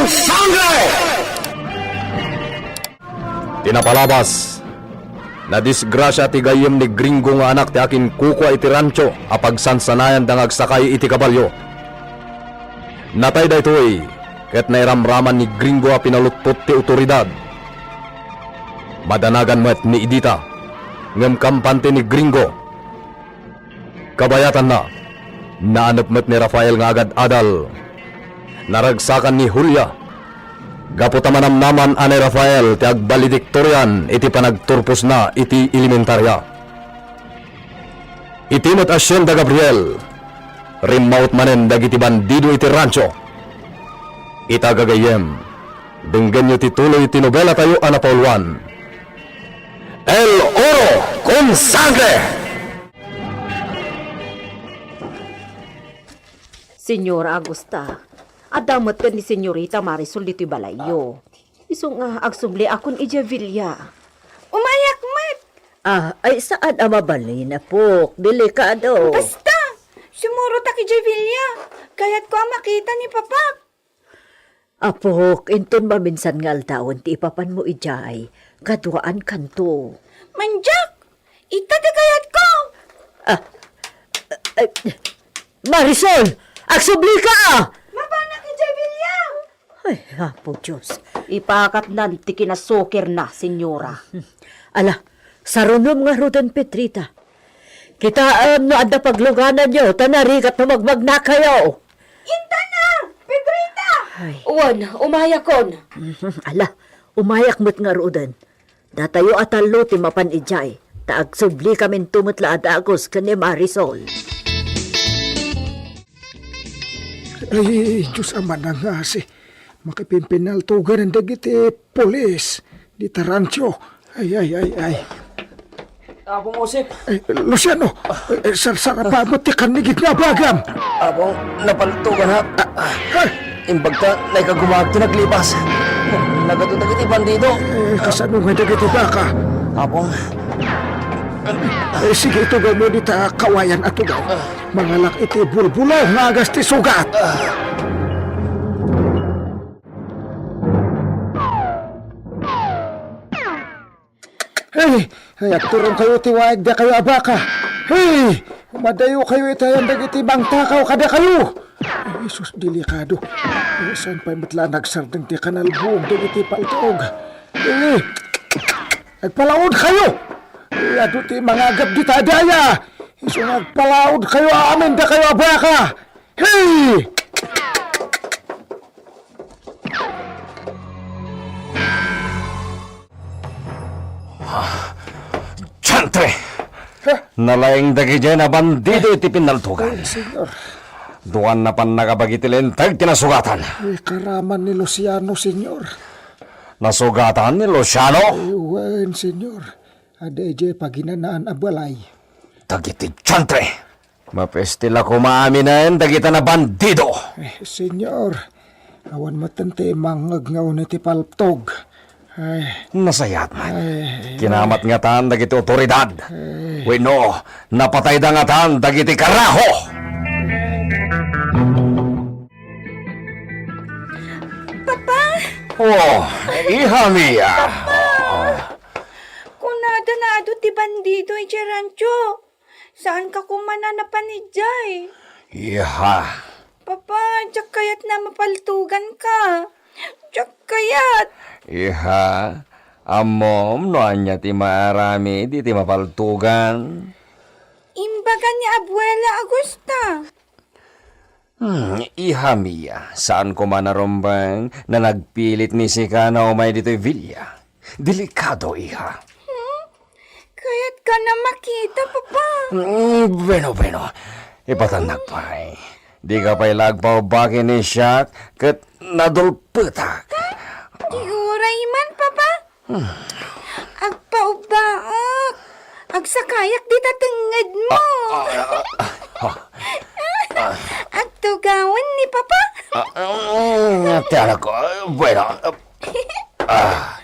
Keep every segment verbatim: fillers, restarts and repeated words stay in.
Sangre! Ti napalabas, nadisgrasia ti gayyem ni Gringo nga anak ti akinkukua iti rancho a pagsansanayanda nga agsakay iti kabalio. Natay daytoy ket nairamraman ni Gringo a pinalutpot ti otoridad. Madanagan met ni Edita, ngem kampante ni Gringo. Kabayatanna, naanep met ni Rafael nga agad-adal. Naragsakan ni Julia. Gapu ta manamnaman a ni Rafael ti agbalediktorian iti panagturposna iti elementaria. Iti met a sienda Gabriel, rimmawt manen dagiti bandido iti rancho. Ita gagayyem, denggenyo ti tuloy ti nobelatayo a napauluan, El Oro con Sangre! Señora Augusta, adda met ken ni Señorita Marisol ditoy balayyo. Isu nga agsubli akon idiay Villa. Umayak met! Ah, ay saan a mabalin, apok. Delikado. Basta! Sumurotak idiay Villa. Kayatko a makita ni Papak. Apok, inton maminsan nga aldawen ti ipapanmo idiay, kaduaankanto. Mandiak! Ita ti kayatko! Ah, ay, Marisol! Agsublika! Mapanak idiay Villa! Ay, Apo Dios. Ipakatnan ti kinasukirna, Señora. Ala, sarunom ngaruden, Pedrita. Kitaem no adda paglugananyo, ta narigat no magmagnakayo. Intana, Pedrita! Ay. Wen, umayakon. Ala, umayak met ngaruden. Datayo a tallo ti mapan idiay, ta agsubli kaminto met la a dagus ken ni Marisol. Ay, Dios a manangngasi, makipimpinaltugan dagiti pulis dita rancho. Ay, ay, ay, ay. Apong Josep. Ay, Luciano, ay, sarsarapa met ti kannigit nga abagam. Apong, napaltugan ha. Ah, ah. Imbag ta naikagumag ti naglipas. Nagadu dagiti bandido. Eh, kasano nga dagiti baka? Apong. Eh, sige, itugawmo dita kawayan a tugaw. Mangalak iti bulbulaw nga agas ti sugat. Hey! Hey, agturongkayo ti waig dakayo a baka. Hey! Madayokayo itayan dagiti mangtakaw kadakayo. Ay, sus, delikado. Ay, saan pay met la nagsardeng ti kanalbuong dagiti paltuog? Hey! Agpalaodkayo! Hey, adu ti mangagap dita daya. Isu nga agpalaodkayo amin dakayo a baka. Hey! Ah, diantre! Ha? Nalaing dagidiay a bandido iti pinaltugan. Ay, Señor. Duan a pannakabagi ti linteg ti nasugatan. Ay, karaman ni Luciano, Señor. Nasugatan ni Luciano? Ay, wen, Señor. Adda idiay paginanaan a balay. Dagiti diantre! Mapesti la koma aminen dagita a bandido! Eh, Señor, awan metten ti mangngeg nga uni ti paltog. Ay. Nasayaat man. Ay. Kinamat ngatan dagiti otoridad. Ay. Wenno, napatayda ngatan dagiti karaho! Papa! Oh, iha mia! Papa! Oh. Kunada nga adu ti bandido idiay rancho. Saanka koma a napan idiay? Iha. Papa, diak kayat a mapaltuganka. Diak kayat. Iha, ammom no ania ti maaramid iti mapaltugan? Imbaga ni Abuela Augusta. Hmm, iha mia, saan koma a narumbeng no nagpilit ni sika a umay ditoy villa. Delikado, iha. Hmm? Kayatka a makita, Papa. Hmm, bueno, bueno. Ipatannak pay. Dika pay la agpaubba ken ni Shaq ket nadulpetak. Di uray man, Papa. Hmm. Agpaubbaak. Agsakayak dita tengngedmo. Ah, ah, ah, ah. Agtugawen ni Papa. Ah, mm, ti anak ko. Bueno. Ah,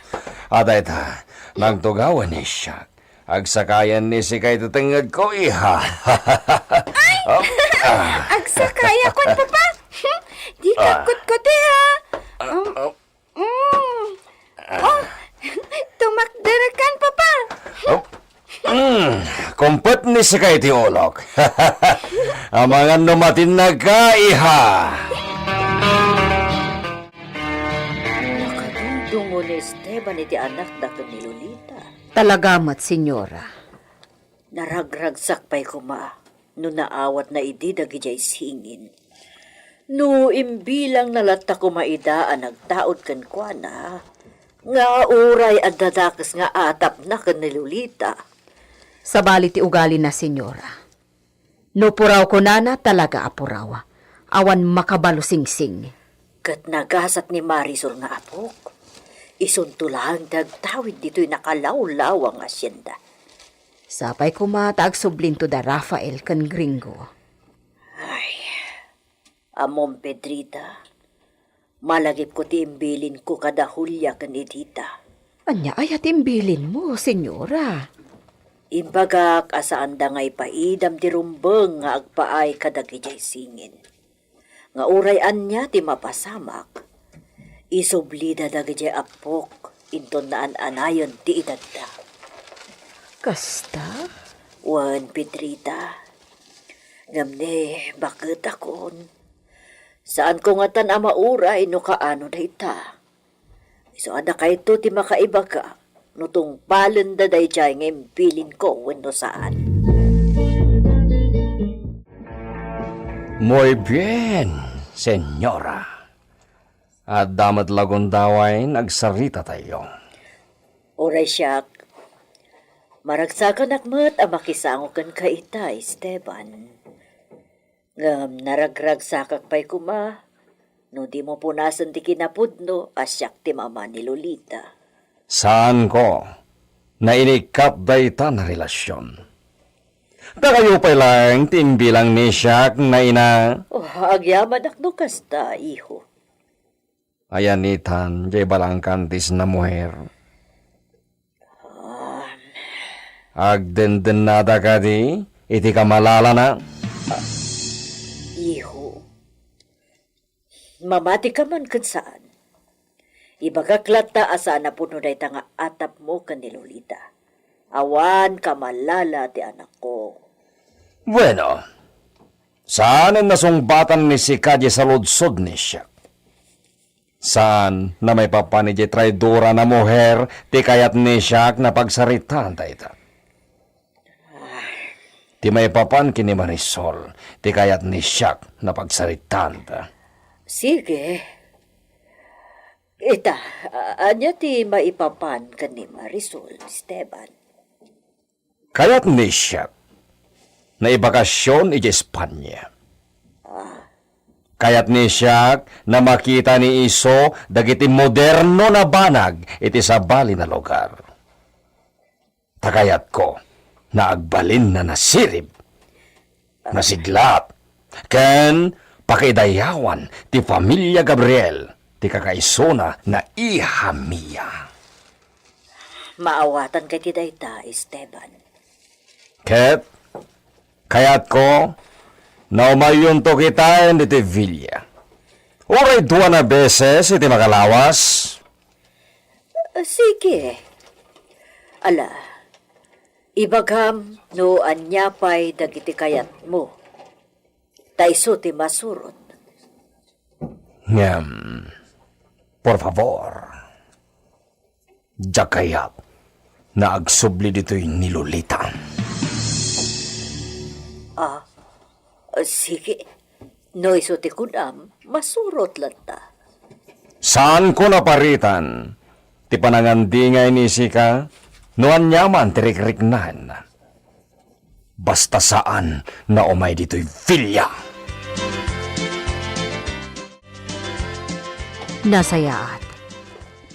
adayta. Nagtugawen ni Shaq. Agsakayan ni sika iti tengngedko, iha. Ay! Ah. Agsakayakon, Papa. Di ka Ah. kutkuti, ha? Ah. Um, Sika iti ulok. Amangan no matinnag ka, iha. Nakadungdungo ni Esteban iti anakda ken ni Lolita. Talaga met, senyora. Naragragsak pay koma no naawatna idi dagidiay singin. No imbilangna latta koma ida a nagtaud kenkuana, nga uray adda dakes nga atapna ken ni Lolita. Sabali ti ugalina, senyora. No puraw kunana, talaga a puraw. Awan makabalo singsing. Ket nagasat ni Marisol nga apok. Isunto laeng ti agtawid ditoy nakalawlawa nga hacienda. Sapay koma ta agsublinto da Rafael ken Gringo. Ay, ammom, Pedrita, malagipko ti imbilinko kada Julia ken Edita. Ania aya ti imbilinmo, senyora? Imbagak a saanda nga ipaidam ti rumbeng nga agpaay kadagidiay singin. Nga uray ania ti mapasamak, isublida dagidiay appok inton naan-anayen ti edadda. Kasta? Wen, Pedrita. Ngem ni, baketakon. Saanko ngatan a mauray no kaano dayta. Isu a dakayto ti makaibaga no tungpalenda daydiay nga imbilinko wenno saan. Muy bien, senyora. Adda met la gundaway nga agsaritatayo. Uray siak, maragsakanak met a makisango kenka ita, Esteban. Ngem naragragsakak pay koma no dimo punasen ti kinapudno a siak ti mama ni Lolita. Saanko, nainikkat dayta a relasion. Dakayo pay laeng ti imbilang ni siak nga ina. Oh, agyamanak no kasta, iho. Ayanitan, diay balangkantis na muher. Ah. Agdendennada kadi iti kamalalana? Iho, mamatika man ken saan. Ibagak latta a saan a puno dayta nga atapmo ken ni Lolita. Awan kamalala ti anakko. Bueno, saanen nasungbatan ni sika diay saludsod ni siak. Saan a maipapan idiay traidora a muher ti kayat ni siak a pagsaritaan dayta. Ti maipapan ken ni Marisol ti kayat ni siak a pagsaritaan dayta. Sige. Ita, a-, ania ti maipapan ken ni Marisol, Esteban? Kayat ni siak a ibakasion idiay Espania. Kayat ni siak a makita ni isu dagiti moderno a banag iti sabali a lugar. Ta kayatko a agbalin a nasirib, nasiglat, ken pakaidayawan ti familia Gabriel ti kakaisuna a iha Mia. Maawatan kadi dayta, Esteban? Ket kayatko a umayyonto kitaen ditoy villa. Uray dua a beses iti makalawas. Sige. Ala, ibagam no ania pay dagiti kayatmo. Ta isu ti masurot. Ngem, por favor, diak kayat a agsubli ditoy ni Lolita. Ah, sige. No isu ti kunam, masurot latta. Saanko a paritan ti panangandingay ni sika no ania man ti rikriknaenna. Basta saan a umay ditoy villa. Nasayaat.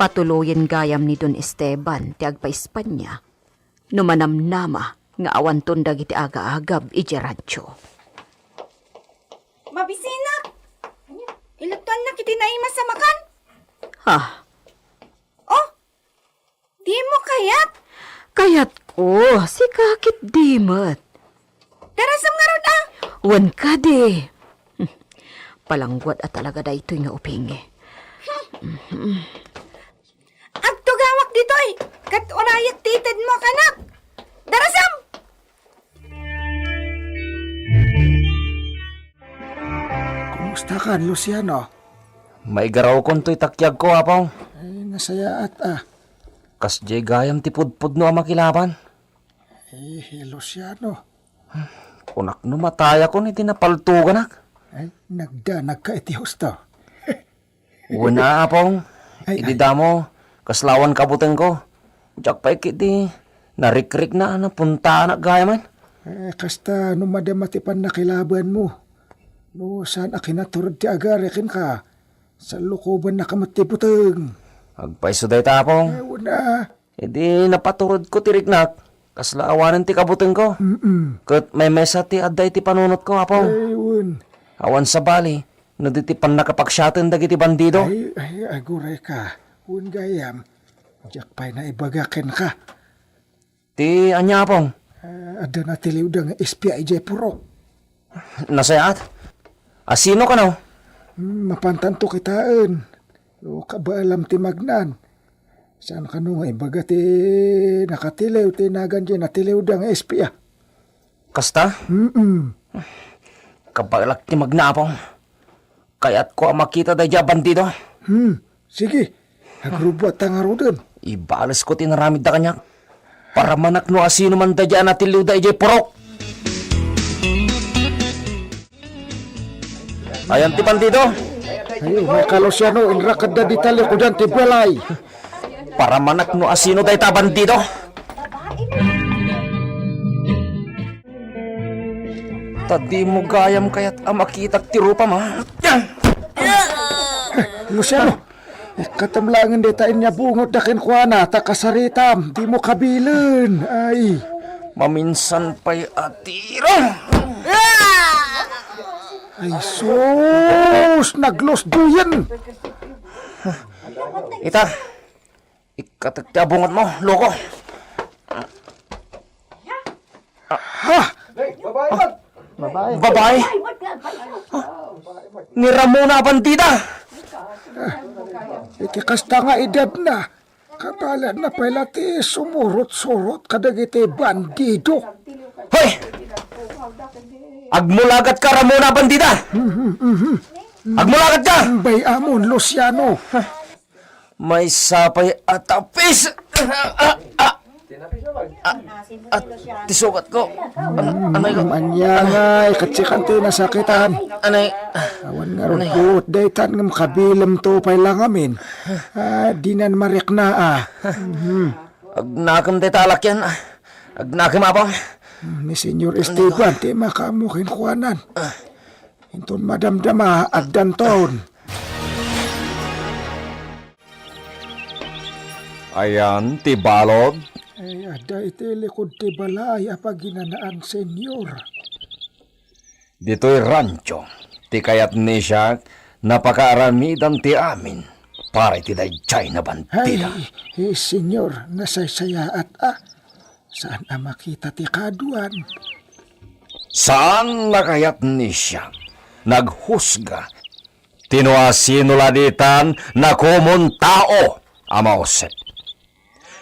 Patuloyen gayam ni Don Esteban ti agpa-Espanya no manamnama nga awanton dagiti aga-agab idiay rancho. Mabisinak! Ilatuannak iti naimas a makan. Ha? Oh, dimo kayat? Kayatko, sika ket di met. Darasem ngarud, a? Wen kadi. Palangguad a talaga daytoy nga uping. Agtugawak ditoy, ket urayek ti itedmo kanak. Darasem! Kamustakan, Luciano? Maigarawkon toy takiagko, Apong. Ay, nasayaat, ah. Kasdiay gayam ti pudpudno a makilaban. Eh, Luciano. Kunak no matayakon iti napaltuganak. Ay, nagdanagka iti husto. Wen, Apong. Ay, Idi ay. Damo, kasla awan kabutengko. Diak pay ketdi narikrikna a napuntaanak gayamen. Eh, kasta no madama ti pannakilabanmo. No saan a kinatured ti agari kenka, salukobannaka met ti buteng. Agpayso dayta, Apong. Eh, wen, ah. Idi napaturedko ti riknak, kasla awanen ti kabutengko. Mm-mm. Ket maymaysa ti adda iti panunotko, Apong. Ay, wen. Awan sabali, no di ti pannakapaksiaten dagiti bandido. Ay, ay, agurayka. Wen gayam, diak pay naibaga kenka. Ti ania, Apong? Ah, adda natiliwda nga espia idiay purok. Nasayaat? Asino kano? Hmm, mapantanto kitaen. O, kabaelam ti magnan. Saan kano nga ibaga ti nakatiliw ti nagan diay natiliwda nga espia? Kasta? Mm-mm. Kabaelak ti magna, Apong. Kayatko a makita daydiay a bandido. Hmm, sige. Agrubbuatta ngaruden. Ibalesko ti inaramidda kaniak. Paramanak no asino man daydiay a natiliwda idiay purok. Ayan ti bandido. Ay, umay ka, Luciano, inrakadda dita likudan ti balay. Paramanak no asino dayta a bandido. Ta dimo gayam kayat a makitak ti rupam, a. Luciano, ikkatem laengen dayta inyabungotda kenkuana, ta kasaritam, dimo kabilen. Ay. Maminsan pay a tiro. Ay, sus! Naglusdoyen! Ita, ikkatek ti abungotmo, loko. Ha? Babae. Babae? Ni Ramona a bandida. Iti kasta nga edadna, kabaelanna pay la ti sumurot-surot kadagiti bandido. Hoy! Agmulagatka, Ramona a bandida! Mhm, mhm. Agmulagatka! Bay-amon, Luciano. Maysa pay a tapis. Ah, ah, ah, ah, ti sugat ko. An-, anay ko. Ania nga, ket sikan ti nasakitan. Anay. Awan nga Anay. Rugbot, daytan ngem kabilemto pay la ngamin. Ah, dinan marikna, ah. Mhm. Agnakem dayta a lakyan. Agnakem, Apong. Ni Señor Esteban, ti makaammo kenkuanan. Inton madamdama, addanton. Ayan ti balod. Ay, adda iti likud ti balay a paginanaan, Señor. Ditoy rancho, ti kayat ni siak, napakaaramidan ti amin para iti daydiay a bandida. Ay, eh, Señor, nasaysayaat a. Saan a makita ti kaduan. Saan a kayat ni siak, naghusga, ti no asino la ditan nakomun tao a mausep.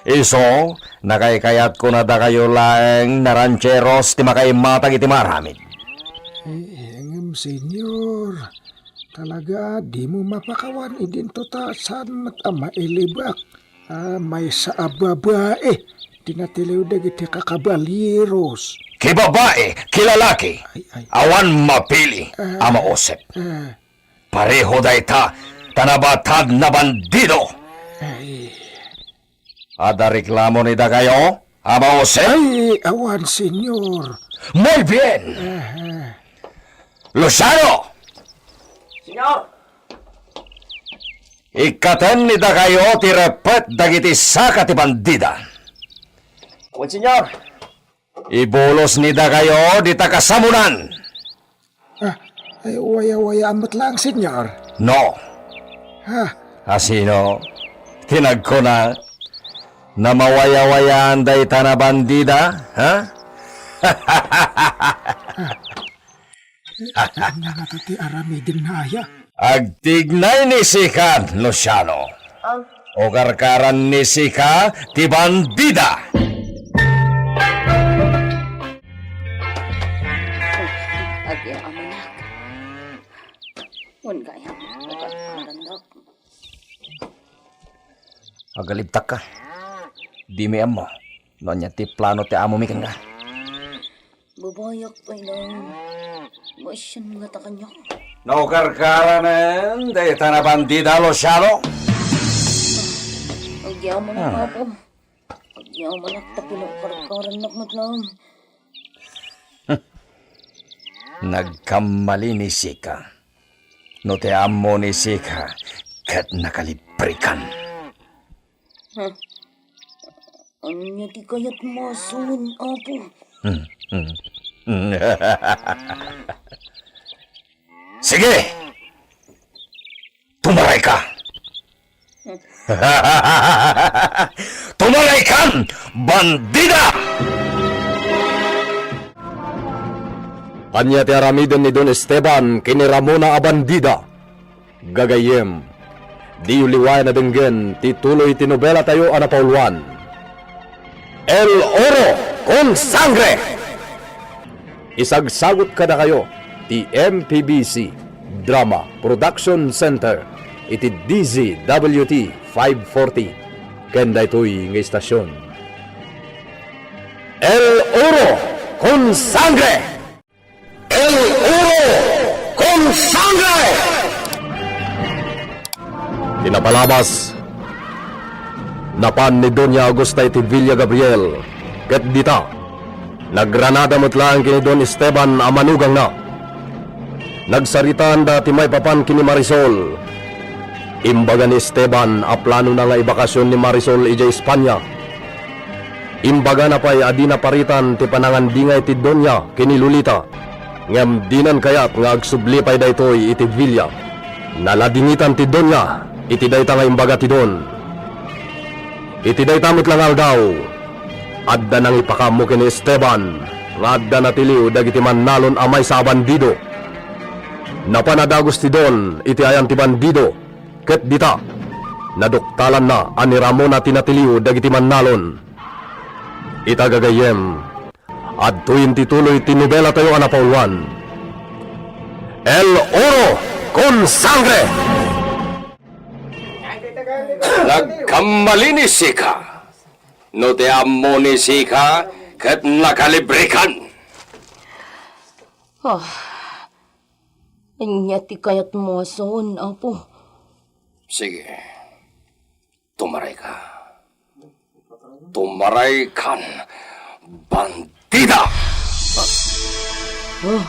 Isu, nakaykayatko na dakayo laeng a rancheros ti makaimatang iti maaramid. Eh, ngem, Señor, talaga, dimo mapakawan idinto ta saan met a mailibak. Ah, maysa a babae ti natiliw dagiti kakabalyeros. Ki babae, ki lalaki, Ay, ay. Awan mapili a Ah, mausep. ah. Pareho dayta, ta nabatad a bandido. Ay. Adda reklamo ni dakayo a mausep? Ay, awan, Señor. Muy bien! Ah, ah. Luciano! Señor! Ikkatem ni dakayo ti repet dagiti saka ti bandida. Wen, Señor. Ibulos ni dakayo dita kasamunan. Ah, ay, waya-wayaan met laeng, Señor. No. Ha? Asino? Ti nagkuna, na mawaya-wayaan dayta a bandida, ha? Ania ngata ti aramidem na aya? Agtignay ni sika, Luciano. O karkaran ni sika ti bandida. Agi, amanak. Wen gayam, nakarkarandak. Agalibtakka. Dimi ammo no ania ti plano ti amomi kenka. Babayak pay lang. Maisyan nga ta kaniak. No karkaranen dayta a bandida, Luciano? Agyamanak, Ah. Apo. Agyamanak ta pinokarkarannak met lang. Nagkamali ni Sika. No ti ammo ni Sika ket nakalibrikan. Ha? Ania ti kayatmo a suon, Apo? Hmm, hmm. Sige! Tumarayka! Tumaraykan, bandida! Ania ti aramiden ni Don Esteban ken ni Ramona a bandida? Gagayyem, diyo liwayan a denggen ti tuloy ti nobelatayo a napauluan, El Oro con Sangre! Isagsagut kadakayo ti M P B C Drama Production Center iti D Z W T five forty ken daytoy nga istasion. El Oro con Sangre! El Oro con Sangre! Ti napalabas, napan ni Doña Augusta iti Villa Gabriel, ket dita, nagranada met laeng ken ni Don Esteban a manugangna. Nagsaritaanda ti maipapan ken ni Marisol. Imbaga ni Esteban a planona nga ibakasyon ni Marisol idiay Espania. Imbagana pay a dina paritan ti panangandingay ti Doña ken ni Lolita, ngem dinan kayat nga agsubli pay daytoy iti villa. Naladingitan ti Doña iti dayta nga imbaga ti Don. Iti dayta met la nga aldaw, adda nangipakaammo ken ni Esteban nga adda natiliw dagiti mannalon a maysa a bandido. Napan a dagus ti Don iti ayan ti bandido, ket dita, naduktalanna a ni Ramona ti natiliw dagiti mannalon. Ita gagayyem, adtoyen ti tuloy ti nobelatayo a napauluan, El Oro con Sangre! Nagkamali ni Sika. No ti ammo ni Sika, ket nakalibrikan. Ah, ania ti kayatmo a suon, Apo? Sige. Tumarayka. Tumaraykan, bandida! Ah.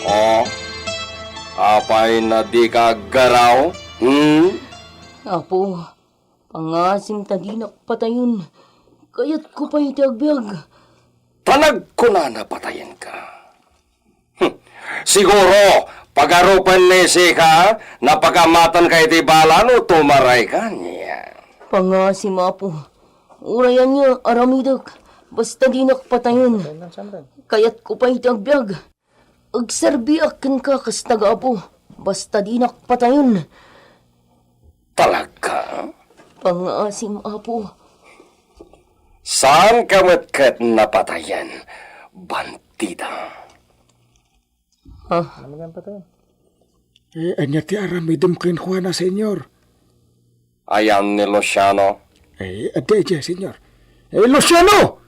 Oh, apay na dika aggaraw? Hmm? Apo, pangasim ta dinak patayen. Kayatko pay ti agbiag. Ta nagkunana patayenka. Hmm. Siguro, pagarupen ni Sika, napakamatanka iti bala no tumarayka nia. Pangasim, Apo. Uray ania, aramidek. Basta dinak patayen. Kayatko pay ti agbiag. Agserbiak kenka kas taga-apo. Basta dinak patayen. Talaga? Pangasim, Apo. Saanka met ket napatayen, bandida? Ha? Ano nga patayen? Eh, ania ti aramidem kenkuana, Senyor? Ayan ni Luciano. Eh, adda idiay, Senyor. Eh, Luciano!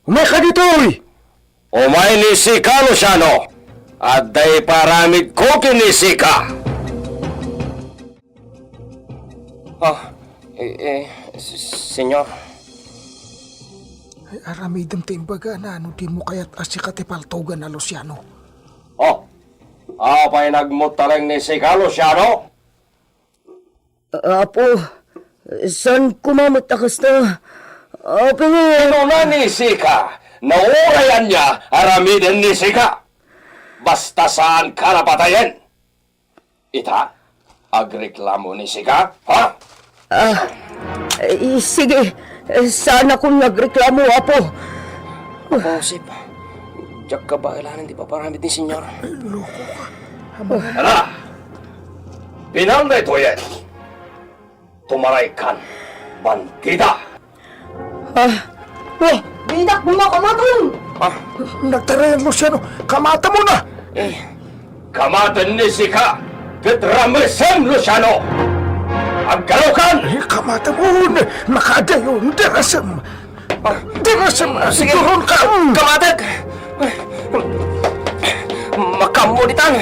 Umayka ditoy! Umay ni Sika, Luciano! Adda iparamidko ken ni Sika! Ah, eh, eh, s-, Senyor. Ay, aramidem ti imbagana no dimo kayat a sika ti paltogan a Luciano. Oh, apay nagmuttaleng ni Sika, Luciano? Apo, saan koma met a kasta. Apay nga kinuna ni Sika, no uray ania, aramiden ni Sika. Basta saanka napatayen. Ita, agreklamo ni Sika, ha? Ah, eh, sige. Eh, saanakon nga agreklamo, Apo. Apo Josep, diak kabaelan ti paparamid ni Senyor. Ay, loko ka. Ala! Pinal daytoyen. Tumaraykan, bandida! Ah, ah, dinak makamaton! Ah, nagtarayan, Luciano. Kamatenmona! Eh, kamaten ni Sika! Ket ramesem, Luciano! Aggalawkan! Ay, kamatemon! Makaadayon! Darasem! Ah, darasem! Ah, sige. Turon ka! Kamateg! Makammo ditan!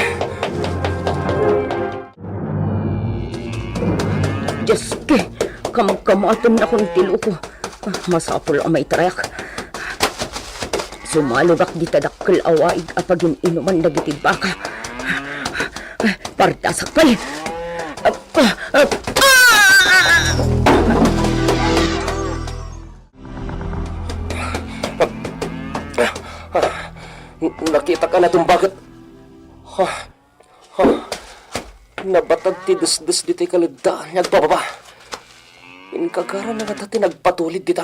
Diyos ko, kamagkamaten nakon ti loko. Ah, masapul a maitarayak. Sumalogak dita dakkel a waig a pagin-inuman dagiti baka. Pardasak pay. Ah, ah, ah! Nakitak a natumbaket. Ah, Ha? Nabatad ti desdes ditoy kaleddaan nga agbababa. Inkagara na ngata ti nagpatulid dita?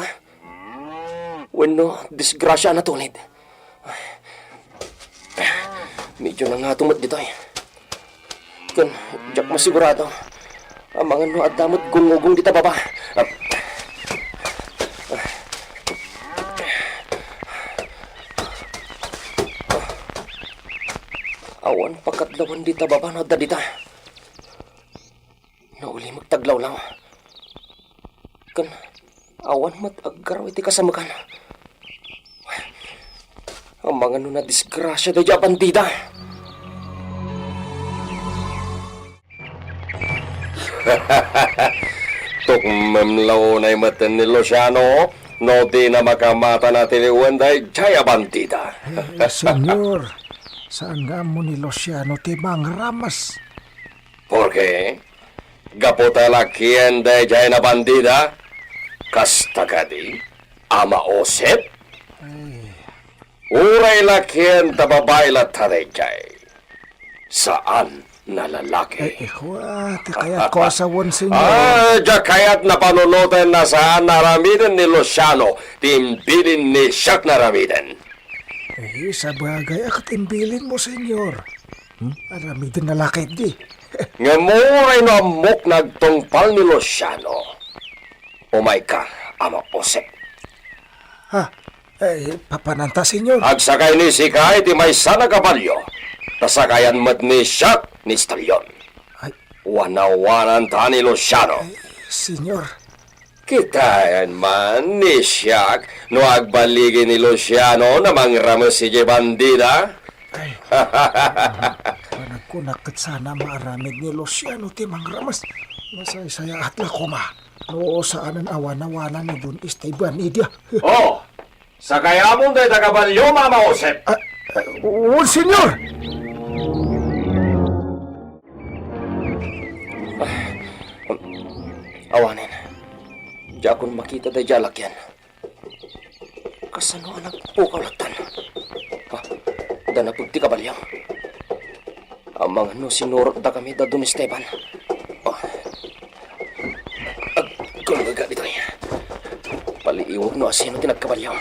Wenno, disgrasia a natulid? Medyo nangato met ditoy. Ken, diak masigurado. Amangan no adda met gungugong dita baba. Awan pakadlawan dita baba no adda dita. Naulimek ti aglawlaw. Ken awan met aggaraw iti kasamekan. Amangan no nadisgrasia daydiay a bandida. Tukmem la unay met ni Luciano no dina makamata na tiliwen daydiay a bandida. Eh, Senyor, saan nga ammo ni Luciano ti mangrames? Porke, gapu ta lakien daydiay a bandida, kasta kadi, Ama Josep? Ay. Uray lakien ta babai latta daydiay. Saan a lalaki. Eh, eh, wa, ti kayatko a sawen, Senyor. Ah, diak kayat a panunoten a saan a aramiden ni Luciano ti imbilin ni siak nga aramiden. Eh, sabagay, a ket imbilinmo, Senyor. Hmm? Aramiden a lalaki di. Ngem uray no ammok nga agtungpal ni Luciano, umayka, Ama Josep. Ha? Eh, papananta, Senyor? Agsakay ni sika iti maysa a kabalio, ta sakayan met ni siak ni Estalion. Ay. Wanawananta ni Luciano. Ay, Senyor. Kitaen man ni siak no agbaligi ni Luciano a mangrames idiay bandida. Ay. Panagkunak ket saan a maaramid ni Luciano ti mangrames. Masaysayaat la koma no saanen a wanawanan ni Don Esteban idiay. Oh, sakayamon dayta a kabalio, Ama Josep. Ah, ah, wen, Senyor. Awanen, diakon makita daydiay a lakien. Kasano a nagpukaw lattan? Ha? Adda napeg ti kabalio. Amangan no sinurotdakami da Don Esteban. Oh. Agkulngeak ditoy. Paliiwek no asino ti nagkabalio.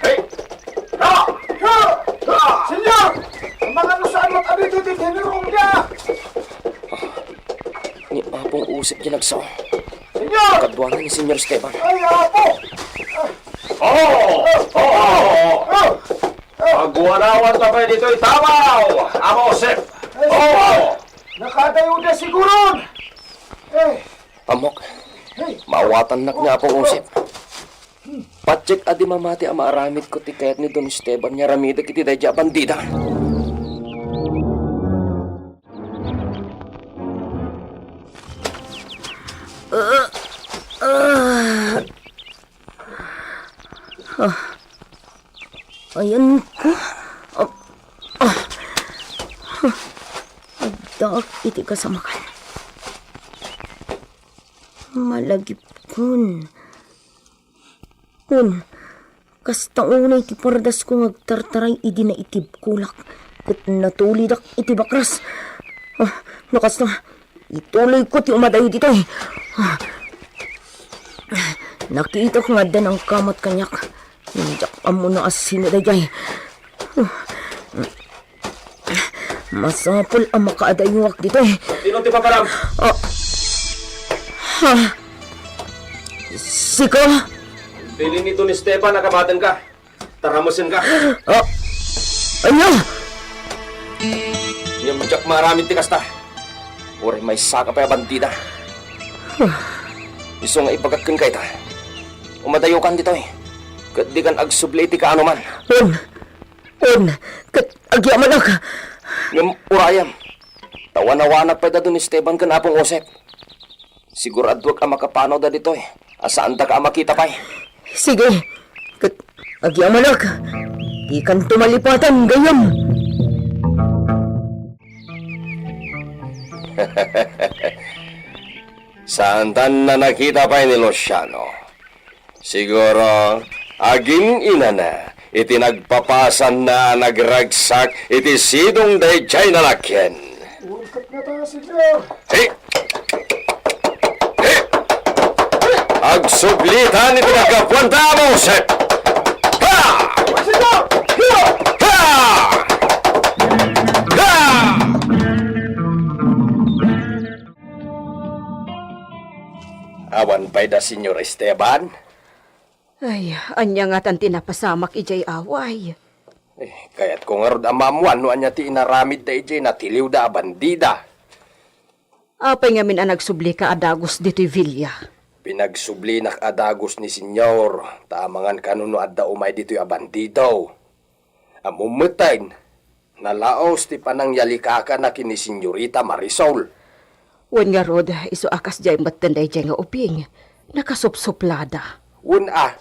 Hey! Ha! Ha! Ha! Senyor! Amangan no saan met a ditoy ti dinirong dia! Ah, ni Apong Josep ti nagsao. Senyor! Kaduana ni Senyor Esteban. Ay, Apo! Oh! Oh! Agwanawanta pay ditoy tabaw, Ama Josep! Ay, Senyor! Oh! Nakadayo da siguron! Eh! Ammok, mawatannak ni Apong Josep. Patiek a di mamati a maaramidko ti kayat ni Don Esteban nga aramidek iti daydiay a bandida. Ah, ah. Ah. Ayanko. Ah, ah. Addaak iti kasamakan. Malagipkon. Wen, kasta unay ti pardasko nga agtartaray idi naitibkolak ket natulidak iti bakras. Ah, no kasta, ituloyko ti umadayo ditoy. Ah, nakitak nga adda nangkamat kaniak. Diak ammo no asino daydiay. Masapul a makaadayuak ditoy. Sino ti paparam? Ah. Ha? Sika? Bilin ni Don Esteban a kamatenka. Taramusenka. Ah. Ania? Diak maaramid ti kasta. Uray maysaka pay a bandida. Isu nga ibagak kenka ita. Umadayokan ditoy. Ket dikan agsubli iti kaanoman. On. On. Ket agyamanak. Ngem urayem. Tawanawanak pay da don Esteban ken Apong Josep. Siguraduak a makapanawda ditoy, a saandaka a makita pay. Sige, ket agyamanak, dikanto malipatan gayam. Saantan a nakita pay ni Luciano. Siguro, agin-inana iti nagpapasanna a nagragsak iti sidong daydiay nalakyan. Ket nga ta, Señor. Hey! Hey! Agsublitan iti naggapuan ta, Moses! Ha! Señor! Ha! Ha! Ha! Awan pay da, Señor Esteban? Ay, ania ngatan ti napasamak idiay away? Eh, kayatko ngarud a maammuan no ania ti inaramidda idiay natiliwda a bandida. Apay ngamin a nagsublika a dagus ditoy villa? Pinagsublinak a dagus ni Señor, ta amangan kano no adda umay ditoy a bandido. Ammom metten, nalaos ti panangyalikakana ken ni Señorita Marisol. Wen ngarud, isu a kasdiay metten daydiay nga ubing, nakasupsuplada. Wen a.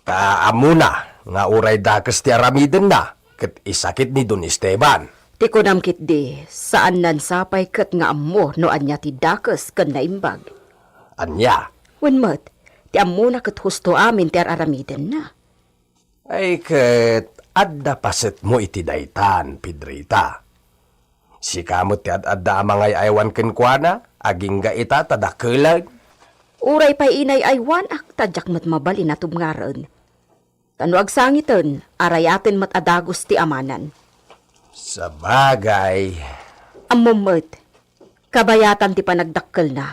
Ta ammona nga uray dakes ti aramidenna, ket isakit ni Don Esteban. Ti kunam ketdi, saannan sapay ket nga ammo no ania ti dakes ken naimbag. Ania? Wen met, ti ammona ket husto amin ti ar-aramidenna. Ay ket, adda pasetmo iti daytan, Pedrita. Sika met ti ad-adda a mangay-aywan kenkuana, agingga ita ta dakelen. Uray pay inay-aywanak, ta diak met mabalin a tubngaren. Ta no agsangiten, arayaten met a dagus ti amanan. Sabagay. Ammom met, kabayatan ti panagdakkelna.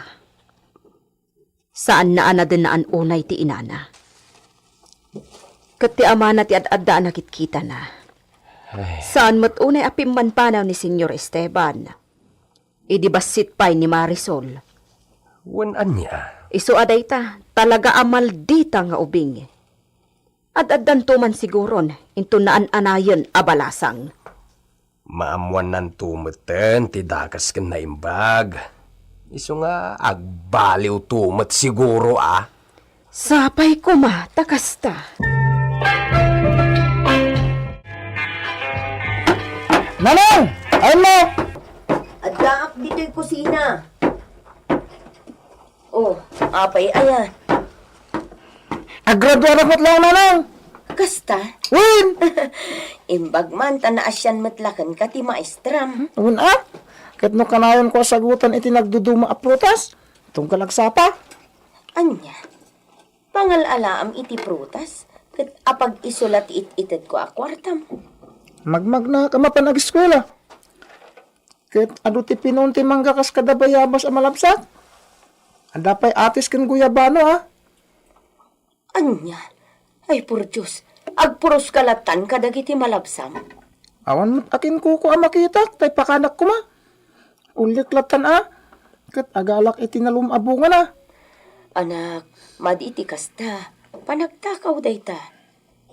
Saanna a nadennaan unay ti inana. Ket ti amana ti ad-adda a nakitkitana. Ay. Saan met unay a pimmanpanaw ni Señor Esteban. Idi bassit pay ni Marisol. Wen ania? Isu a dayta, talaga a maldita nga ubing. Ad-addanto man siguron, inton naan-anayen a balasang. Maammuannanto metten ti dakes ken naimbag. Isu nga agbaliwto met siguro a. Sapay koma ta kasta. Nanang! Ayanmo! Addaak ditoy kusina. Oh, apay aya? Agraduarak met laeng, Nanang. Kasta? Wen! Imbag man ta naasian met la kenka ti maestram. Wen a? Ket no kanayonko a sagutan iti nagduduma a prutas, tunggal agsapa. Ania? Pangal-alaam iti prutas, ket apag-isu la ti it-itedko a kuartam. Magmagnaak a mapan ageskuela. Ket adu ti pinon ti mangga kas kada bayabas a malabsak? Adda pay atis ken guyabano a? Ania? Ay, por Dios, agpuros ka latan kadagiti malabsam? Awan met a kinkuko a makitak, tay pakanak koma. Ulik latan a, ket agalak iti nalum a bungana. Anak, madi iti kasta, panagtakaw dayta.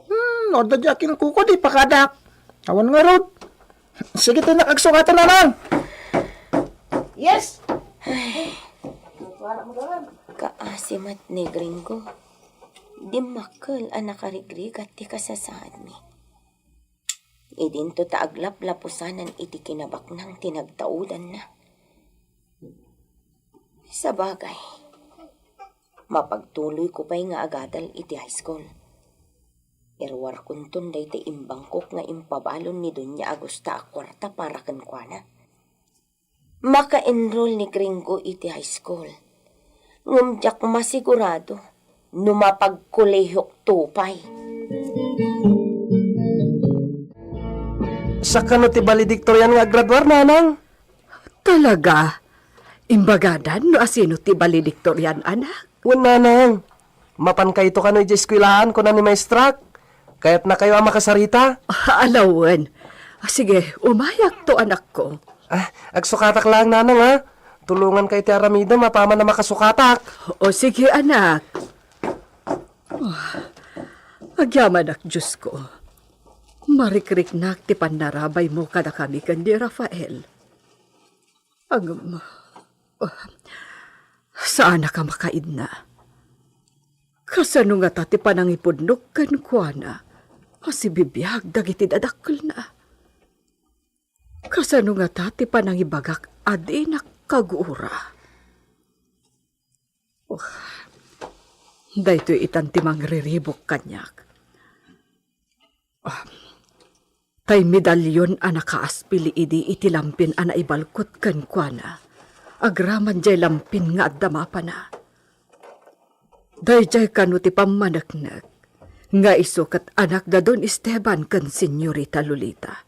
Hmm, no adda di akinkuko, di pakadak. Awan ngarud. Sige, tinak agsukatan, Nanang. Yes. Ay. Kaasi met ni Gringo. Dimmakkel a nakarigrigat ti kasasaadmi. Idinto ta aglaplapusanan iti kinabaknang ti nagtaudanna. Sabagay, mapagtuloyko pay nga agadal iti high school. Iruarkonton dayta imbangkok nga impabalon ni Doña Agusta a kuarta para kenkuana. Maka-enroll ni Gringo iti high school. Ngem diak masigurado no mapagkolehiokto pay. Sakano ti valedictorian nga agraduar, Nanang? Talaga? Imbagadan no asino ti valedictorian, anak? Wen, Nanang. Mapankayto kano idiay eskuelahan, kuna ni maestrak. Kayatnakayo a makasarita. Ah, alawen. Ah, sige, umayakto, anakko. Ah, agsukatak laeng, Nanang, ha? Tulonganka iti aramidem apaman a makasukatak. O, sige, anak. Oh, agyamanak, Diosko. Marikriknak ti pannarabaymo kadakami ken ni Rafael. Ngem, oh, saanak a makaidna. Kasano ngata ti panangipudnok kenkuana a sibibiag dagiti dadakkelna? Kasano ngata ti panangibagak a dinak kagura? Oh, daytoy itan ti mangriribuk kaniak. Ah, tay medallion a nakaaspili idi iti lampin a naibalkot kenkuana, agraman diay lampin nga adda mapana. Daydiay kano ti pammaneknek nga isu ket anak da Don Esteban ken Señorita Lolita.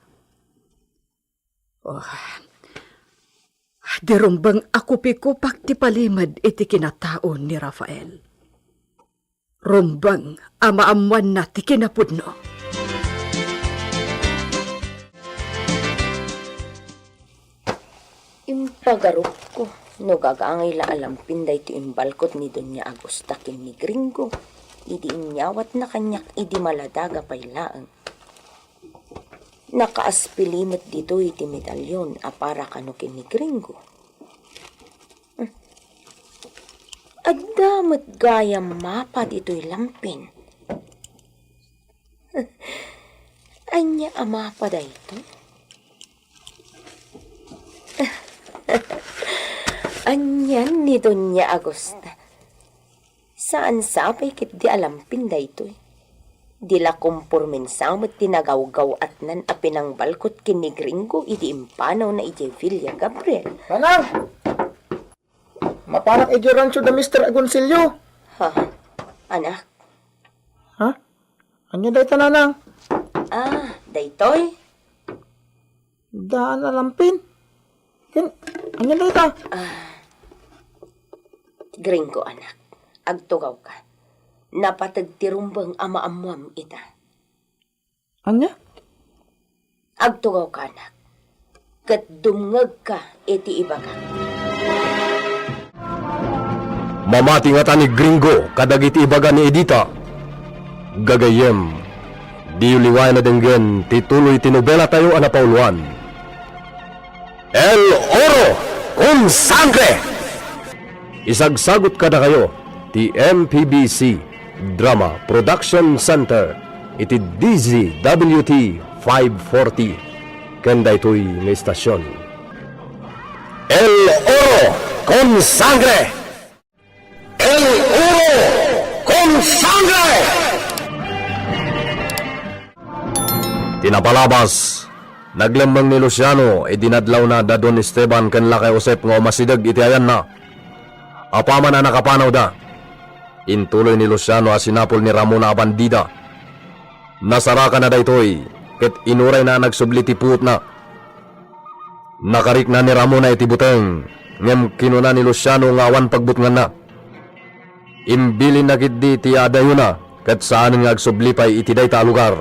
Oh, di rumbeng a kupikupak ti palimed iti kinatao ni Rafael. Rumbeng a maammoanna ti kinapudno. Impagarupko no gagangay la a lampin daytoy imbalkot ni Doña Agusta ken ni Gringo idi inyawatna kaniak idi maladaga pay laeng. Nakaaspili met ditoy ti medallion a para kano ken ni Gringo. Adda met gayam mapa ditoy lampin. Ania a mapa daytoy? Anian ni Doña Agusta. Saan sa pay ketdi a lampin daytoy. Di la kompormensa met ti nagawgaw-atnan a pinangbalkot ken ni Gringo idi impanawna idiay Villa Gabriel. Nanang! Mapanak idiay rancho da Mister Agoncillo. Ha? Anak? Ha? Ania dayta, Nanang? Ah, daytoy? Daan a lampin? Ken, ania dayta? Ah, Gringo, anak, agtugawka. Napateg ti rumbeng a maammoam ita. Ania? Agtugawka, anak, ket dumngegka iti ibagak. Mamati ngata ni Gringo kadagiti ibaga ni Edita. Gagayyem, diyo liwayan a denggen ti tuloy ti nobelatayo a napauluan, El Oro con Sangre. Isagsagot kadakayo ti M P B C Drama Production Center iti D Z W T five forty ken daytoy nga istasion. El Oro con Sangre! El Oro con Sangre! Ti napalabas, naglemmeng ni Luciano idi nadlawna da Don Esteban ken Lakay Josep nga umasideg iti ayanna. Apaman a nakapanawda, intuloy ni Luciano a sinapul ni Ramona a bandida. Nasarakanna daytoy ket inurayna a nagsubli ti puotna. Nakarikna ni Ramona iti buteng, ngem kinuna ni Luciano nga awan pagbutnganna. Imbilinna ketdi ti adayona ket saanen nga agsubli pay iti dayta a lugar.